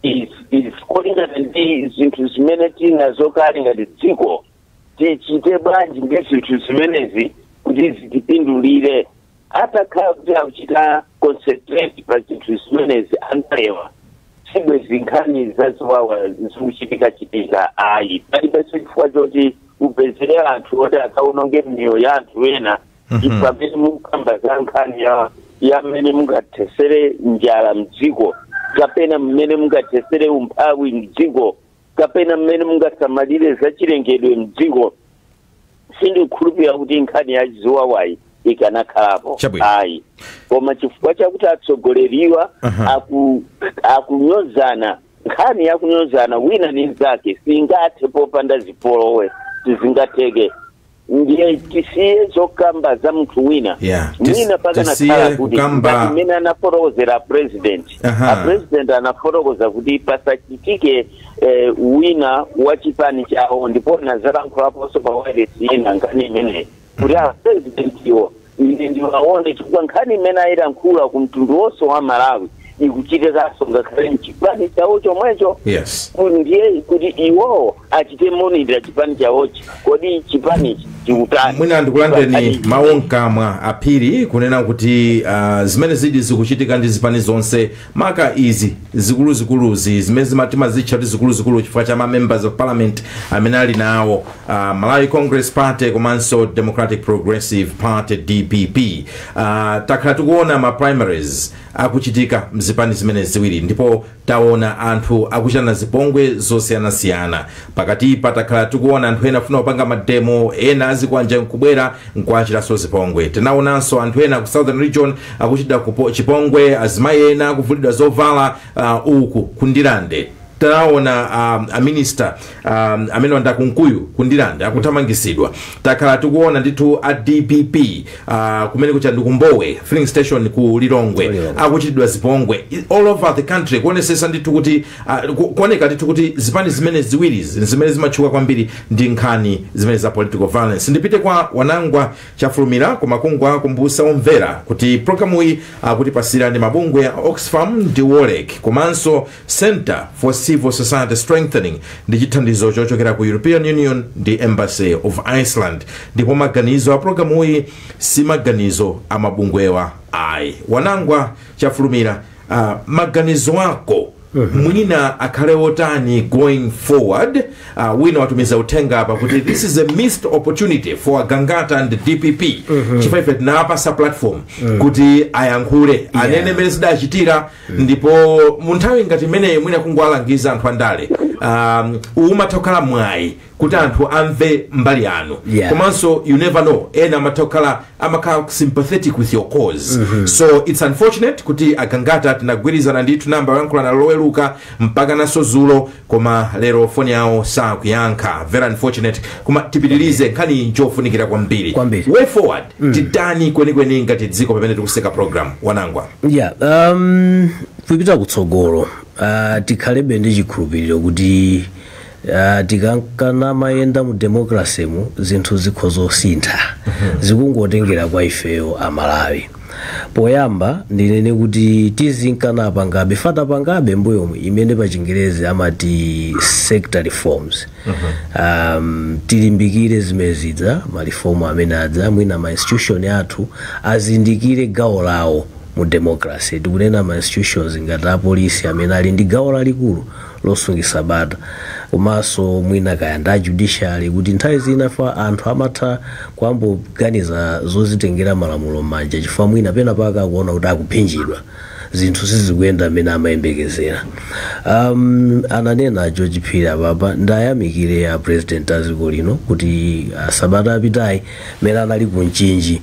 izi, izi, kolingana ndi zinthu zimene tinazo kale ngati dziko, tichite bwanji ndi zinthu zimenezi kuti zitipindulire? Atakhala kuti akuchita concentrate pa zinthu zimenezi andalewa, sibwezi nkhani zaziwawa zikuchitika-chitika ayi. Palibenso chifukwa choti upezere anthu oti akaononge miyoyo ya anthu ena. Ife amene mukamba za nkhani ya mmene mungathesere njala mdziko, kapena mmene mungathesere umphawi mdziko, kapena mmene mungasamalire zachilengedwe mdziko, sindikukhulupirira kuti nkhani ya ziwawayi ikanakhalapo ayi. Koma chifukwa chakuti atsogoleriwa akunyozana, nkhani yakunyozana wina ni nzake singathe popanda zipolowe, tizingatheke. Ndiye tisiye zokamba za munthu wina. Mwina pakanakhala kuti mmene anafotokozera president, a president anafotokoza kuti pasachitike wina wa chipani chawo, ndipo nazalankhulaponso pa wireless ina nkhani imeneyi kuti a president iwo ine ndiwaone, chifukwa nkhani imene ayilankhula ku mtundu wonse wa Malawi ikuchitikanso ngakhale mchipani chawo chomwecho. Ndiye kuti iwowo achite monitor chipani chawochi, kodi chipanichi chikutani? Mwina ndikulandeni mawu mkamwa aphiri kunena kuti zimene zidi zikuchitika ndi zipani zonse, maka izi zikuluzikuluzi zimene timazitcha kuti zikuluzikulu chifukwa cha ma members of parliament amene ali nawo, Malawi Congress Party komanso Democratic Progressive Party, DPP. Takhala tikuona ma primaries akuchitika mzipani zimene ziwiri, ndipo taona anthu akuchitana zipongwe zosiyanasiyana. Pakati patakhala tikuona anthu ena afuna kupanga mademo, ena azikwanja nkubwera nkuachitanso zipongwe. Tinaonanso anthu ena ku Southern Region akuchita chipongwe, azimayi ena akuvulidwa zovala. Uku kundilande taona a minister amene wanda Kunkuyu kundilande akuthamangisidwa. Takhala tikuona ndithu a DPP kumene kucha ndi kumbowe filling station ku Lilongwe akuchitidwa zipongwe. All over the country kuonesesa ndithu kuti kuoneka ndithu kuti zipani zimene ziwiri zimene zimatchuka kwambiri ndi nkhani zimene za political violence. Ndipite kwa Wanangwa Chafulumira kumakungwa kumbusa omvera kuti programu iyi akutipasira ndi mabungwe ya Oxfam ndi Wolrec komanso Center for Civil Society Strengthening ndi chithandizo chochokera ku European Union ndi Embassy of Iceland, ndipo maganizo a programu iyi si maganizo a mabungwewa. Ayi, Wanangwa Chafulumira, maganizo ako mwina akhale otani going forward? Wina watumiza uthenga apa kuti this is a missed opportunity for Gangata and DPP, chifukwa ife tinawapasa platform kuti ayankhule, anene mmene zidachitira. Ndipo mu nthawi ngati imeneyi, mwina kungowalangiza anthu andale, umatha kukhala mwayi kuti anthu amve mbali yanu. Komanso you never know, ena amatha kukhala, amakhala sympathetic with your cause. So it's unfortunate kuti Agangata tinagwirizana ndithu namba yoyankhula nalo Loweruka mpaka naso zulo, koma lero foni yawo sakuyankha. Very unfortunate, koma tipitirize, nkhani njofunikira kwambiri. Kwambiri. Way forward, titani kwenikweni ngati dziko pamene tikuseka program, Wanangwa? Yeah, kupita kutsogolo, tikhalebe ndi chikhulupiriro kuti tikankana mayenda mu democracy mu, zinthu zikhozosintha, zikungotengera kwa ifeyo Amalawi. Poyamba ndinene kuti tizinkana pangabe fata pangabe mbuyomu imene pa Chingerezi amati sector reforms. Tilimbikire zimene zidza, ma reform amene adza, mwina ma institution athu azindikire gawo lawo mu democracy. Tikunena ma institutions ngati apolisi amene ali ndi gawo lalikulu losungisa bata, komanso mwina kaya ndi a judiciary, kuti nthawi zina fa anthu amatha kuyamboganiza zozitengera malamulo m'manja chifukwa mwina pena paka akuona kuti akuphinjidwa, zinthu sizikuyenda mmene amayembekezera. Ananena George Phiri apapa, ndayamikire a president a dziko lino kuti sabata apitayi mmene anali ku Mchinji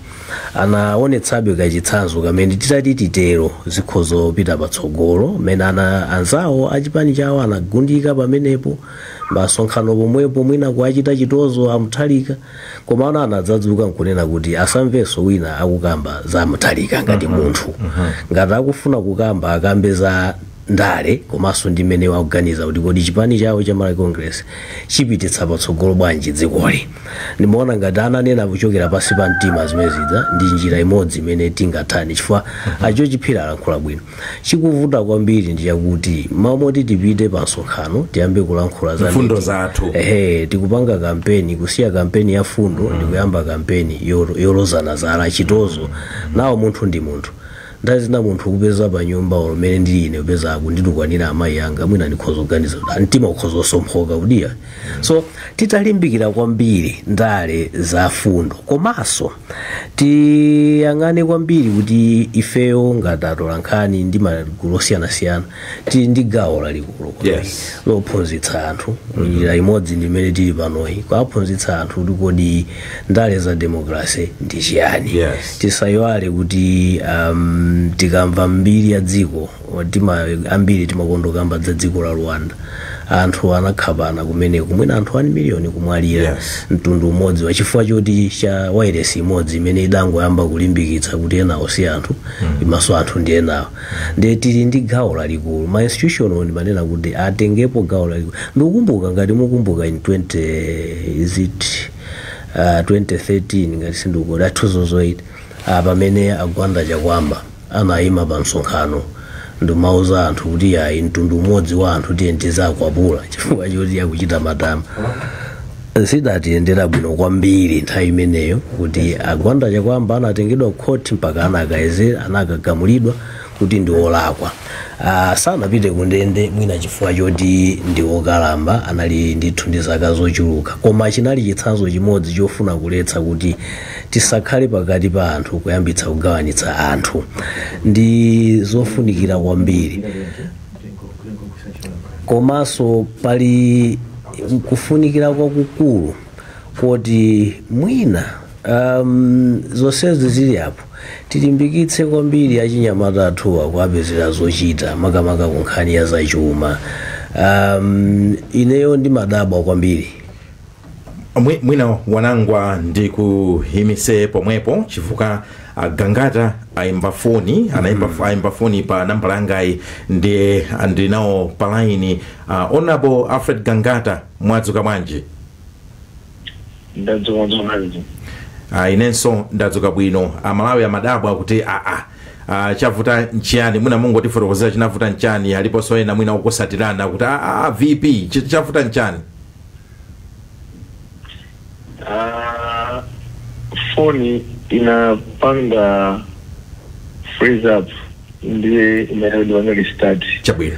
anaonetsabe kachitsanzo kamene titati titero zikhozopita patsogolo, mmene ana anzawo achipani chawo anagundika pamenepo masonkhano pomwepo, mwina kuachita chitozo aMuthalika, koma ana anadzadzuka nkunena kuti asamvenso wina akukamba za Muthalika ngati munthu, ngati akufuna kukamba akambe za ndale komanso ndi mmene wakuganiza kuti kodi chipani chawo cha Malawi Congress chipititsa patsogolo bwanji dzikoli. Ndimaona ngati ananena kuchokera pansi pa mtima zimene zidza ndi njira imodzi imene tingathani, chifukwa a George Phiri alankhula bwino. Chikuvuta kwambiri ndi chakuti mamoti tipite pa msonkhano tiyambe kulankhula za mfundo zathu. Ehe, tikupanga kampeni, kusiya kampeni ya fundo ndikuyamba kampeni yolozana zala, chitozo. Nawo munthu ndi munthu, nthawi zina munthu kupeza pa nyumba umene ndili ine, kupeza akunditukwanira amayi anga, mwina ndikhoza kuganiza kuti mtima ukhoza kusomphoka kudiya. So titalimbikira kwambiri ndale za fundo, komanso tiyang'ane kwambiri kuti ifeyo ngati atolankhani ndi magulu osiyanasiyana tili ndi gawo lalikulu kwambiri lophunzitsa anthu. Njira imodzi ndi imene tili panoyi, kuwaphunzitsa anthu kuti kodi ndale za democracy ndi chiyani. Tisayiwale kuti tikamva mbiri ya dziko ambiri timakonda kamba za dziko la Rwanda. Anthu anakhapana kumeneko, mwina anthu 1 miliyoni kumwalira, mtundu umodzi wachifukwa choti cha wairesi imodzi imene idangoyamba kulimbikitsa kuti enawo si anthu, imaso anthu ndi enawo. Ndiye tili ndi gawo lalikulu, ma institution ndimanena kuti atengepo gawo lalikulu. Ndikukumbuka, ngati mukumbuka, in 20 is it 2013, ngati sindikuti 2008, pamene Agwanda Chakwamba anayima pa msonkhano ndimauza anthu kuti ayi, mtundu umodzi wa anthu tiye tizakwapula chifukwa choti akuchita matama. Zidatiyendera bwino kwambiri nthawi imeneyo kuti Agwanda Chakwamba anatengedwa khoti mpaka anakayezera, anakagamulidwa kuti ndi olakwa. Sanapite kundende mwina chifukwa choti ndi wokalamba, anali ndithu ndi zaka zochuluka, koma chinali chitsanzo chimodzi chofuna kuletsa kuti tisakhale pakati pa anthu kuyambitsa kugawanitsa anthu. Ndi zofunikira kwambiri. Komanso pali kufunikira kwakukulu kuti mwina zonsezi zili apo, tilimbikitse kwambiri achinyamata athuwa kuapezera zochita, makamaka ku nkhani ya zachuma. Ineyo ndimadabwa kwambiri. Mwina Wanangwa ndikuhimise pomwepo chifukwa Gangata ayimba foni, anayimba ayimba foni pa nambala yangayi, ndiye ndinawo pa line. Honorable Alfred Gangata, mwadzuka bwanji? Ndadzuka bwanji? Inenso ndadzuka bwino. Amalawi amadabwa kuti aa, chavuta nchiyani? Mwina mungotifotokozera chinavuta nchani. Aliponso ena mwina ukusatirana kuti aa, VP, chavuta nchani? Foni inapanga Freeze up ndiye imene ndipanga restart. Chabwino.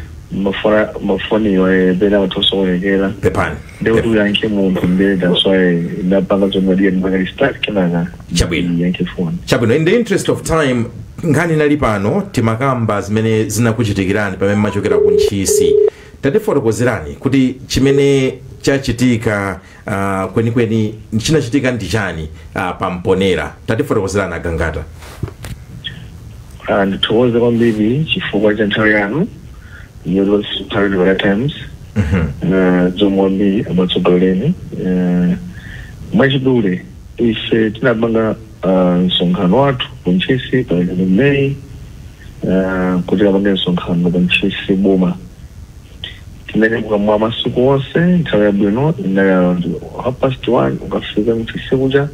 Mafoni yo pena watosoonekera. Pepani. Ndekuti uyankhe munthu, ndiye that's why ndapanga zomwe ndiye ndipanga restart, kenaka Chabwino. yankhe phone. Chabwino, in the interest of time, nkhani inali pano timakamba zimene zinakuchitikirani pamene machokera ku Ntchisi. Tatifotokozerani kuti chimene chachitika kwenikweni chinachitika ndi chani pamponera. Tatifotokozerani, Agangata. Ndithokoze kwambiri chifukwa cha nthawi yanu yoti Times zomwe kwambiri amatsogolereni. Mwachidule, ife tinapanga msonkhano wathu ku Ntchisi pa 11 May, kuti kapange msonkhano pa Ntchisi boma. Tinanyamuka mwa masiku onse nthawi yabwino, inali around 1:30. Ukafika Ntchisi kuja,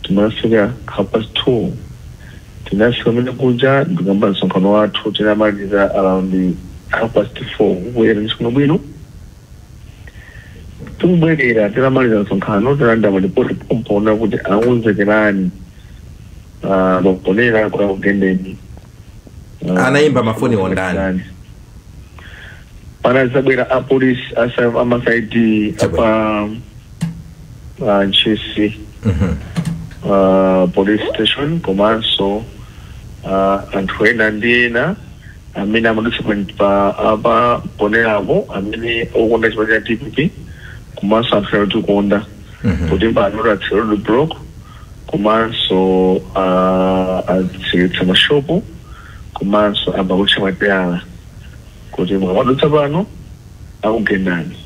timafika 2:30. Tinafika mene kuja ndikamba msonkhano wathu, tinamaliza around 4:30. Kubwera msonkhano bwino, tikubwerera tinamaliza msonkhano, tinalanda malipoti pompona kuti aunzekerani pakuponera kwa kugendeni. Anayimba mafoni ondani? Panazabwera apolisi ama CID apa Ntchisi police station, komanso anthu ena ndi ena amene amadutsa pa apa ponerapo, amene okonda chipani cha DPP, komanso anthu ena tikukonda kuti pano tatseka road block, komanso atseketsa mashopu, komanso ambakutcha matayala kuti mukamadutsa pano akugendani.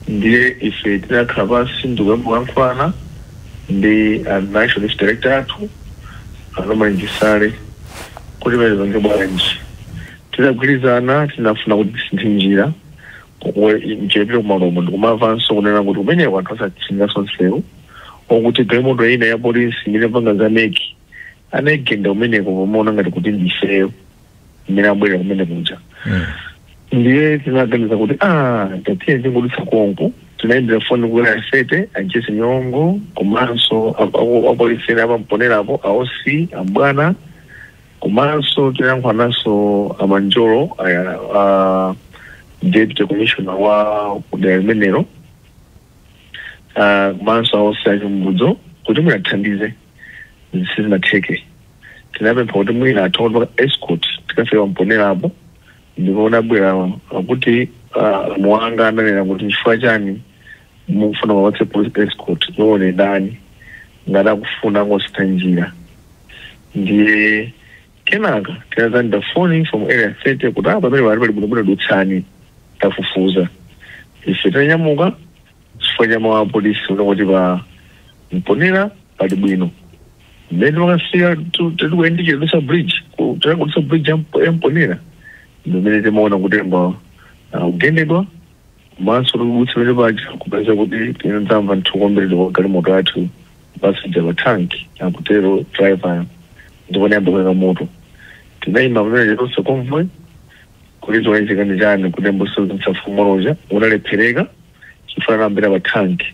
Ndiye ife tinakhala pansi ndikuyamba kuyankhulana ndi national youth director athu, a Chisale, kuti pene pange bwanji. Tidagwirizana, tinafuna kuti tisinthe njira, njira kumalomo. Ndikumamvanso kunena kuti kumeneko anthu asatchingaso nsewu, okuti galimoto ina ya polisi imene panga za neki anayigenda kumeneko, pomaona ngati kuti ndifeyo imene abwera kumene kuja. Ndiye tinaganiza kuti tatiye tingodutsa konko. Tinayimbira foni kukwera sete anchese nyongo, komanso apolisi ena apamponerapo, a OC ambwana, komanso tinayankhulananso amanjolo, deputy commissioner wa kudera limenelo, komanso a OC achimbudzo kuti mwinathandize. Sizinatheke. Tinapempha kuti mwina atha kuti escort tikafika pamponerapo. Ndipo unabwera akuti muwanga ananena kuti chifukwa chani mukufuna mapatse police escort, nione dani ngati akufuna ngositha njira. Ndiye kenaka tinazandira foni from Area 30 kuti apa pamene pali bwinobwino, dutsani, tafufuza. Ife tinanyamuka chifukwa cha mawu a polisi kuti pa mponera pali bwino. Mmene makafika tikuyendikira dusa bridge, tinangodusa bridge ya Mponera, ndimene timaona kuti mba kugendedwa, komanso tikudutsa pamene paja kupeza kuti tinadzamva nthu kwambiri kwa galimoto yathu passenger pa tanki, akutero driver, ndipo nayamba kuyaka moto. Tinayima pamene tonse convoy kuti tiwayizika ndi chani, kuti mbosomoloja unalephereka chifukwa anayambira pa tanki.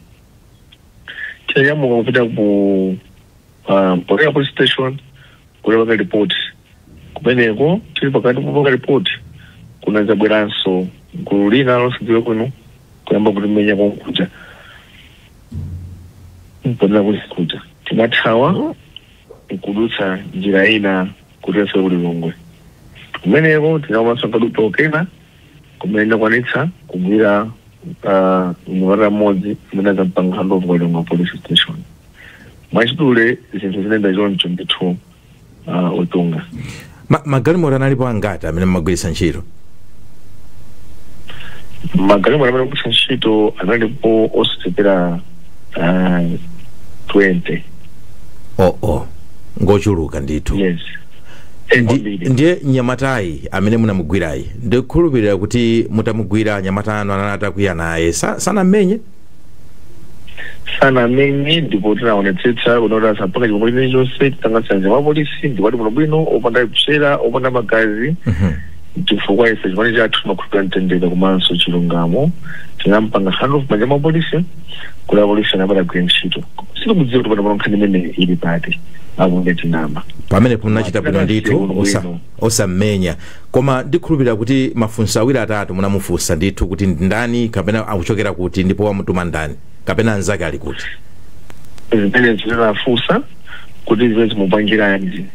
Tinanyamuka kupita ku Mponera police station kuti paka report. Kumeneko tili pakati popanga report, kunadzabweranso gulu lina losadziwika bwino kuyamba kutimenya konkuja Mponera police kuja. Tinathawa nkudutsa njira ina kuti afike ku Lilongwe. Kumeneko tinaomanso kadupa kena kumene ndakwanitsa kugwira mnyamata mmodzi amene adzampanga handover kwa Lilongwe police station. Mwachidule, zinthu zinayenda choncho ndithu, utunga. Magalimoto analipo angati amene mmagwiritsa ntchito? Magalimoto amene agwiritsa ntchito analipo osachepera 20. Oh, ngochuluka ndithu. Yes. Ndiye nyamatayi amene munamugwirayi, ndikukhulupirira kuti mutamugwira anyamata anu anali atakwiya naye, sanammenye? Sanamenye, ndipo tinaonetsetsa kuti asapanga chipongwe chilichonse. Titangasanja wa polisi ndipo bwino bwino, opanda kupsera, opanda magazi, chifukwa ife chipani chathu timakhulupirira mtendere komanso chilungamo. Tinampanga handoff manja mwa polisi. Kuti apolisi anapatagwira ntchito, sitikudziwa kuti pano nkhani imene ili pati, akunge tinama. Pamene munachita bwino ndithu Bwino. Osammenya, koma ndikhulupirira kuti mafunso awiri atatu munamufunsa ndithu kuti ndani kapena akuchokera kuti, ndipo wamutuma ndani, kapena anzake ali kuti. Zimene zinafunsa kuti zimene zimupangiranji,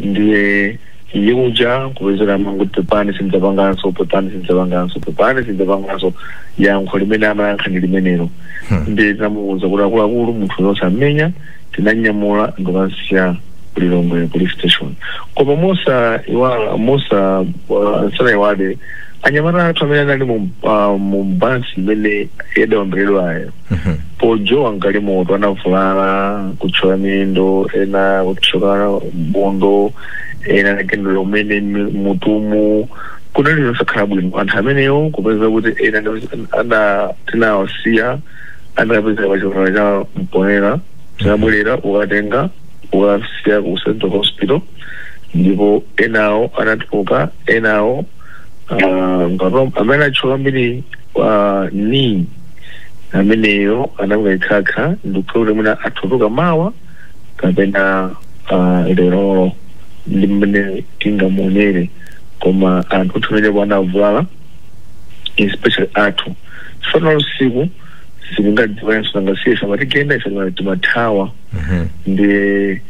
ndiye iye uja kupezera manguti pepani, sindidzapanganso, pepani, sindidzapanganso, pepani, sindidzapanganso. Yankho limene amayankha ndi limenelo. Ndiye tinamuwuza kuti akuluakulu, munthu yosamenya, tinanyamula ndikasiya kuLilongwe Police Station. Koma mosa iwala, mosa sanayiwale anyamata athu amene anali mu basi imene yadawomberedwayo pojowa mgalimoto, anavulala, kuthyoka miyendo, ena kuthyoka bondo, ena anagendera umene mutumu. Kunali zosakhala bwino. Anthu amenewo kupeza kuti ena tinawasiya, anapeza pachipatala cha Mponera, tinabwerera ukatenga ukasiya ku Central Hospital, ndipo enawo anatuluka, enawo ngati amene atchuka kwambiri ni ameneyo anamuka ikhakha, ndikuti mwina atuluka mawa kapena lerolo, ndi mmene tingamuonere. Koma anthu kuti amene anavulala, especially athu, chifukwa usiku sitingadziwanso, nangasiye samatigenda, ife timathawa. Ndi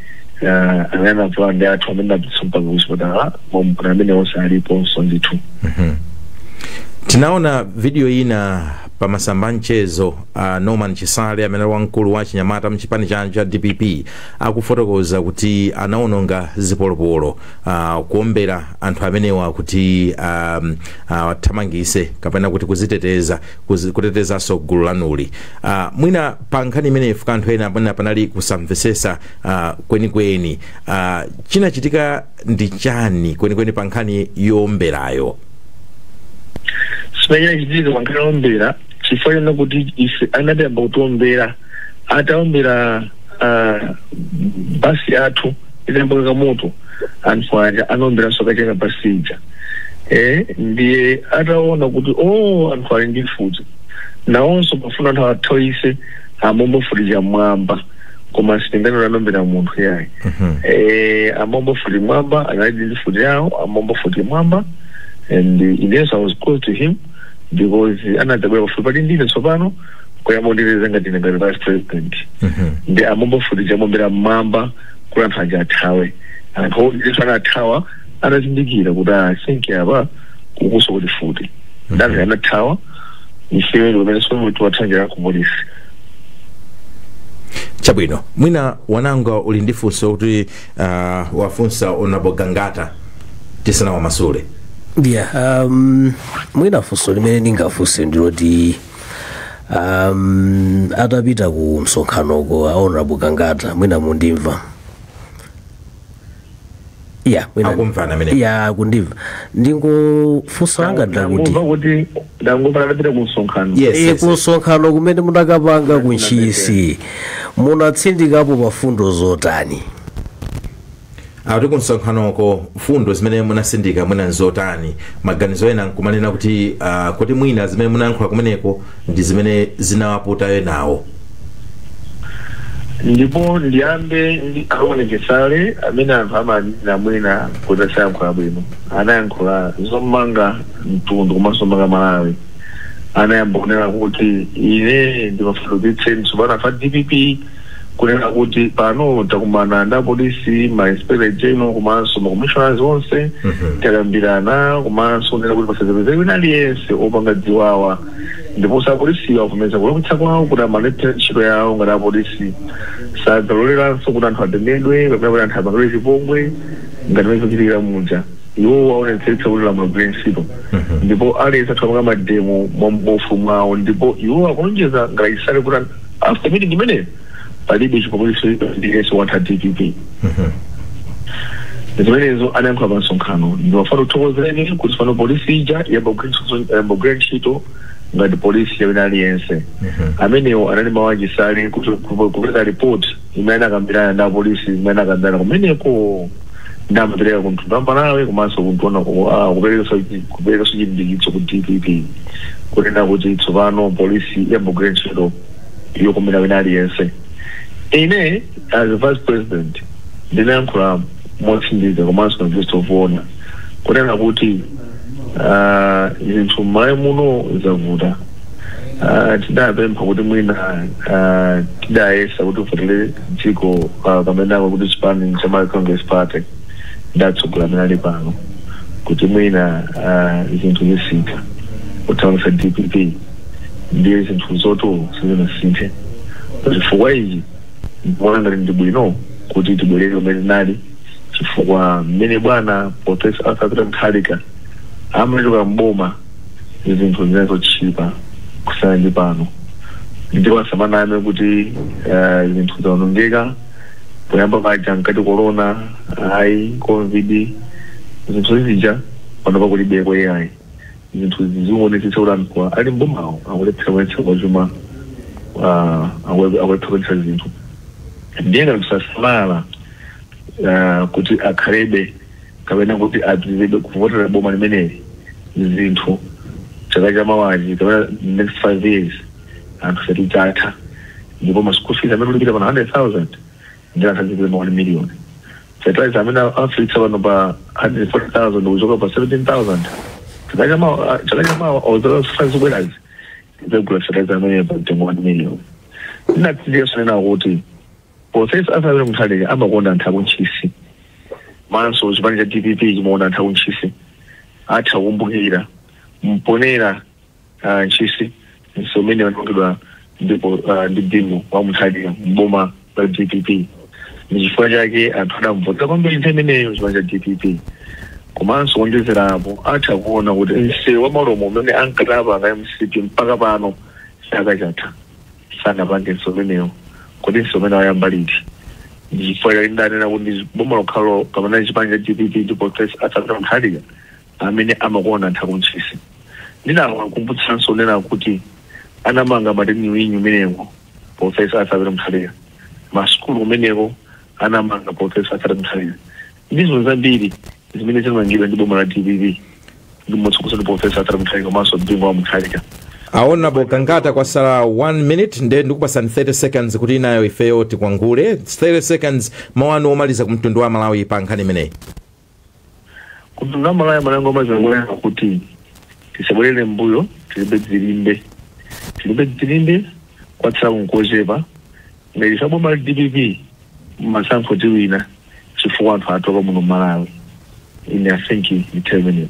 amene anavulala ndi athu amene apititsa mpaka kuchipatala, momwe amene onse aliponso ndithu. Tinaona video ina pa masamba mchezo, Norman Chisale amene ali wamkulu wa chinyamata mchipani chanu cha DPP akufotokoza kuti anaononga zipolopolo kuombera anthu amenewa kuti athamangise kapena kuti kuziteteza, kutetezanso gulu lanuli. Mwina pa nkhani imeneyi, fuka anthu ena amene panali kusamvesesa kwenikweni, chinachitika ndi chani kwenikweni pa nkhani yowomberayo? Chimene chitika pa nkhani yowombera, chifukwa chona kuti ife anatayamba kutiombera, ataombera basi athu itayamba moto, anthu aja anaomberanso kachena basi ija. Ndiye ataona kuti oh, anthu ali ndi mfuti, nawonso pafuna anthu athawise, amomba mfuti chamwamba, koma sitinganena anombera munthu yayi. Amomba mfuti mwamba, anali ndi mfuti yawo, amomba mfuti mwamba, and inenso I was close to him because anadzabwera pafupi pali ndine tsopano kuyamba kunditeteza ngati ine ngati vice president. Ndi amomba mfuti chamombera mmwamba kuti anthu aja athawe. Anthu onse anathawa, anazindikira kuti asinki apa kukuso kuti futi ndamve, anathawa. Ifeyo pamene somo tiwathangira ku polisi. Chabwino, mwina wananga uli ndi funso kuti wafunsa Honorable Gangata tisanawamasule? Yeah, mwina funso limene ndingafunse ndiloti atapita ku msonkhanoko a Honorable Gangata, mwina mundimva? Yeah, mwina. Akumvana amene. Yeah, akundimva. Ndingofunso langa ndakuti Ndangomva kuti, ndangomva adapita ku msonkhano. Ku msonkhano kumene munakapanga ku Ntchisi, munatsindikapo pa fundo zotani? Akuti ku msonkhanoko fundo zimene munasindika mwina nzotani? Maganizo ena nkumanena kuti kuti mwina zimene munayankhula kumeneko ndi zimene zinawaputa enawo. Ndipo ndiyambe ndi a Norman Chisale amene anthu amanena mwina kuti asayankhula bwino, anayankhula zomanga mtundu komanso zomanga Malawi. Anayamba kunena kuti ine ndimafulukitse mtsopano afa DPP, kunena kuti pano takumana ndi apolisi, ma inspector general komanso ma commissioners onse, takambirana komanso kunena kuti pasadzapezeke wina aliyense opanga ziwawa. Ndiponso apolisiwo avomereza kulakwitsa kwawo kuti amalepera ntchito yawo ngati apolisi, sadzaloleranso kuti anthu atemedwe kapena kuti anthu apangidwe chipongwe ngati mene zochitikira muja. Iwo aonetsetsa kuti lamulo ligwire ntchito, ndipo aliyense athu apanga mademo mwaufulu mwawo. Ndipo iwo akulonjeza ngati Chisale kuti after meeting imeneyo palibe chipongwe chilichonse watha DPP. Zimenezo anayankhula pa msonkhano. Ndiwafuna kuthokozeni kuti pano polisi ija yamba kugwira ntchito ngati polisi yawina aliyense. Amenewo anali mawu a Chisale kuti kupereka report imene anakambirana ndi apolisi, imene anakambirana kumeneko, ndi amapereka ku mtundu wa Malawi komanso kuntona kuperekanso chilimbikitso ku DPP. Kunena kuti tsopano polisi yambogwira ntchito yokomera wina aliyense. Ine as a vice president ndinayankhula motsindika komanso first of all kunena kuti zinthu m'Malawi muno zavuta. Tidapempha kuti mwina tidayesa kuti ufatire dziko kamenako kuti chipani cha Malawi Congress Party ndatsogolo amene ali pano kuti mwina zinthu zisintha kuthamangitsa DPP, ndiye zinthu zoto sizinasinthe. Chifukwa ichi ndikuona ngati ndi bwino kuti tibwerere kumene tinali, chifukwa mmene bwana Professor Arthur Peter Mutharika amachoka mboma zinthu zinali zotchipa kusiyana ndi pano. Ndipo asamaname kuti zinthu zawonongeka. Poyamba paja nkati corona, ayi, COVID, zinthu zizija pano pakulibeko ayi. Zinthu zikuonetsetsa kuti anthu ali mbomawo akulephera kuyendetsa kwa chuma, akulephera kuyendetsa zinthu. Ndiye ngati kusasamala kuti akhalebe kapena kuti apitirize kuvotera boma limeneli, zinthu chaka chamawachi kapena next 5 years anthu satidzatha. Ndipo ma school fees amene ulipira pano 100,000 ndi anthu azipira ma 1 million. Fertilizer amene afitsa pano pa 140,000 kuchoka pa 17,000, chaka chamawa ozaka zikubwerazi tidzagula fertilizer amene pa mtengo 1 million. Ndinatsindika nena kuti Professor Arthur Peter Mutharika amakonda anthu akuntchisi, manso chipani cha DPP chimakonda anthu akuntchisi. Atha kukumbukira mponera Ntchisi nso umene wanongedwa ndipo ndi Bingu wa Mutharika mboma la DPP. Ndi chifukwa chake anthu adamvotera kwambiri nthawi imeneyo chipani cha DPP. Komanso kuonjezera apo, atha kuona kuti msewu wa malomo umene ankatapa MCP mpaka pano chaka chatha sanapange msewu umenewo. Kodi msewu umene wayamba liti? Ndi chifukwa chake ndanena kuti boma lokhalo kapena chipani cha DPP ndi Professor Arthur Peter Mutharika amene amakonda anthu akuntchisi. Ndinawakumbutsanso nena kuti anamanga mateni winyu umeneko Professor Arthur Peter Mutharika, masukulu umeneko anamanga Professor Arthur Peter Mutharika, ndizo zambiri zimene zinamangidwa ndi boma la DPP ndi motsogozedwa ndi Professor Arthur Mutharika komanso Bingu wa Mutharika. Honorable Gangata, kwasala 1 minute, nde ndikupasani 30 seconds kuti inayo ifeyo tikwangule. 30 seconds, mawu anu omaliza ku mtundu wa Malawi pa nkhani imeneyi. Kumtundu wa Malawi, malango amazangulira kuti tisabwerere mbuyo, tilibe dzilimbe, tilibe dzilimbe, kwatsala kunkochepa. Ngati saboma la DPP masankho tiwina, chifukwa anthu atopa muno Malawi. Ine I think ndithe.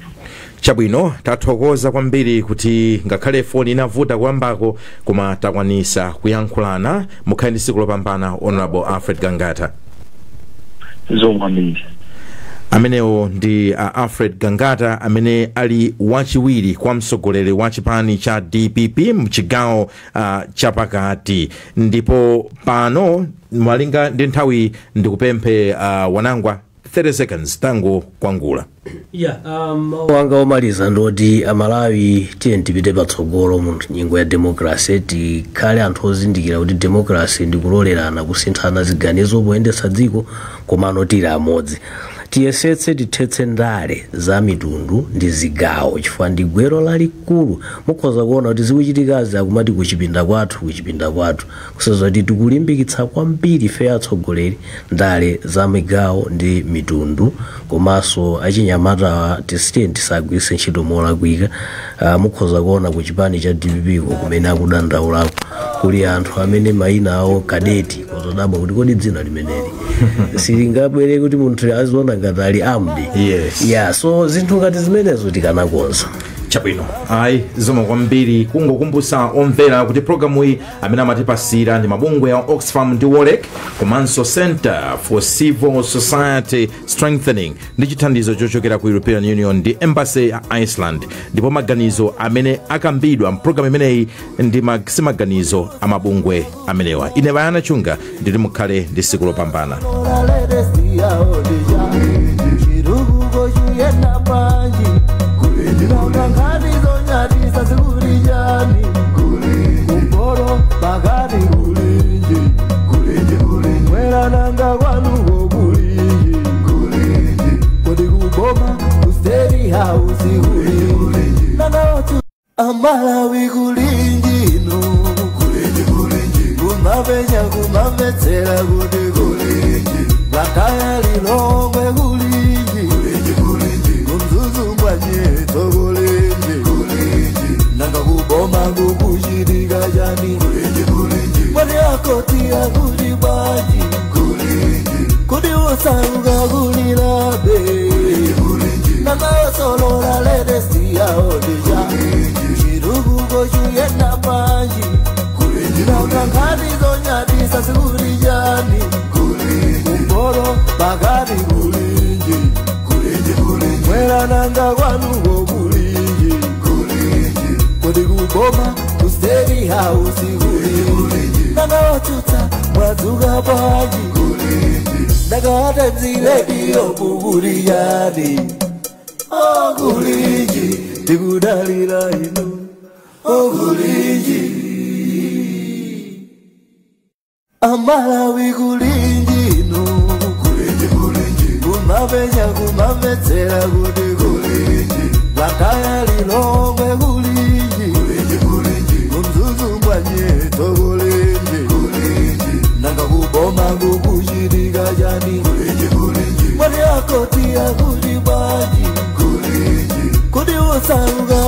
Chabwino, tathokoza kwambiri kuti ngakhale foni inavuta kuyambako koma takwanisa kuyankhulana. Mukhale ndi tsiku lopambana, Honorable Alfred Gangata. Zikomo kwambiri. Amenewo ndi Alfred Gangata amene ali wachiwiri kwa mtsogoleri wa chipani cha DPP mchigawo chapakati. Ndipo pano malinga ndi nthawi ndikupemphe Wanangwa, 30 seconds, tango kwangula. Yeah, mawu anga omaliza ndoti Amalawi tiye tipite patsogolo mu nyengo ya democracy. Tikhale anthu ozindikira kuti democracy ndi kulolerana kusinthana ziganizo poyendetsa dziko, komano tili amodzi. Tiyesetse tithetse ndale za mitundu ndi zigawo, chifukwa ndi gwero lalikulu. Mukhoza kuona kuti zikuchitikazi akumati kuchipinda kwathu, kuchipinda kwathu, kusonyeza kuti tikulimbikitsa kwambiri ife atsogoleri ndale za migawo ndi mitundu. Komanso achinyamata tisiye tisagwiritse ntchito molakwika. Mukhoza kuona ku chipani cha DPP ko kumene akudandaulako kuli anthu amene mayina awo kadeti, kozodabwa kuti kodi dzina limeneli silingabwere kuti munthu aziona ngati ali amdi. Yeah, so zinthu ngati zimenezo tikanakonza. Chabwino, ayi, zikomo kwambiri. Kungokumbutsa omvera kuti programu iyi amene amatipasira ndi mabungwe ya Oxfam ndi Wolrec komanso Center for Civil Society Strengthening ndi chithandizo chochokera ku European Union ndi Embassy ya Iceland. Ndipo maganizo amene akambidwa mpulogalamu imeneyi ndi si maganizo a mabungwe amenewa. Ine Bayana Chunga nditi mukhale ndi tsiku lopambana. Chirugo chuyena panji nangangani zonyadisa zikulijani kumporo pakati mwerananga kwanuko kulinji kodi kuboma ku State House kulinji nanga. Amalawi kulinji inu, kulinji kulinji, kumapenya kumamvetsera kuti kulinji, Blantyre Lilongwe kulinji, kulinji kulinji, kumzuzu mwanyeto kulinji, kulinji, nanga kuboma kukuchitika chani, kulinji kulinji, mwati akoti akuti bwanji, kulinji, kuti usauka kulilabe, kulinji kulinji, nanga osolola ledesi yaodija, chirukuko chuyenda panji, nanga nkhani zonyadisa sikulijani, kumporo pakati kulinji, mwera nanga kwanuko kulinji, kuti kuboma ku State House kulinji, nanga watsutsa mwadzuka bwanji, nanga atanzilediyo kukuliyani, oh kulinji, tikudalira inu, oh kulinji. Amalawi kulinji inu, kulinji kulinji, kumapenya kumamvetsera kuti kulinji, Blantyre Lilongwe kulinji, kulinji kulinji, kumzuzu mwanyeto kulinji, kulinji, nanga kuboma kukuchitika chani, kulinji kulinji, mwati akoti akuti bwanji, kulinji, kuti usauka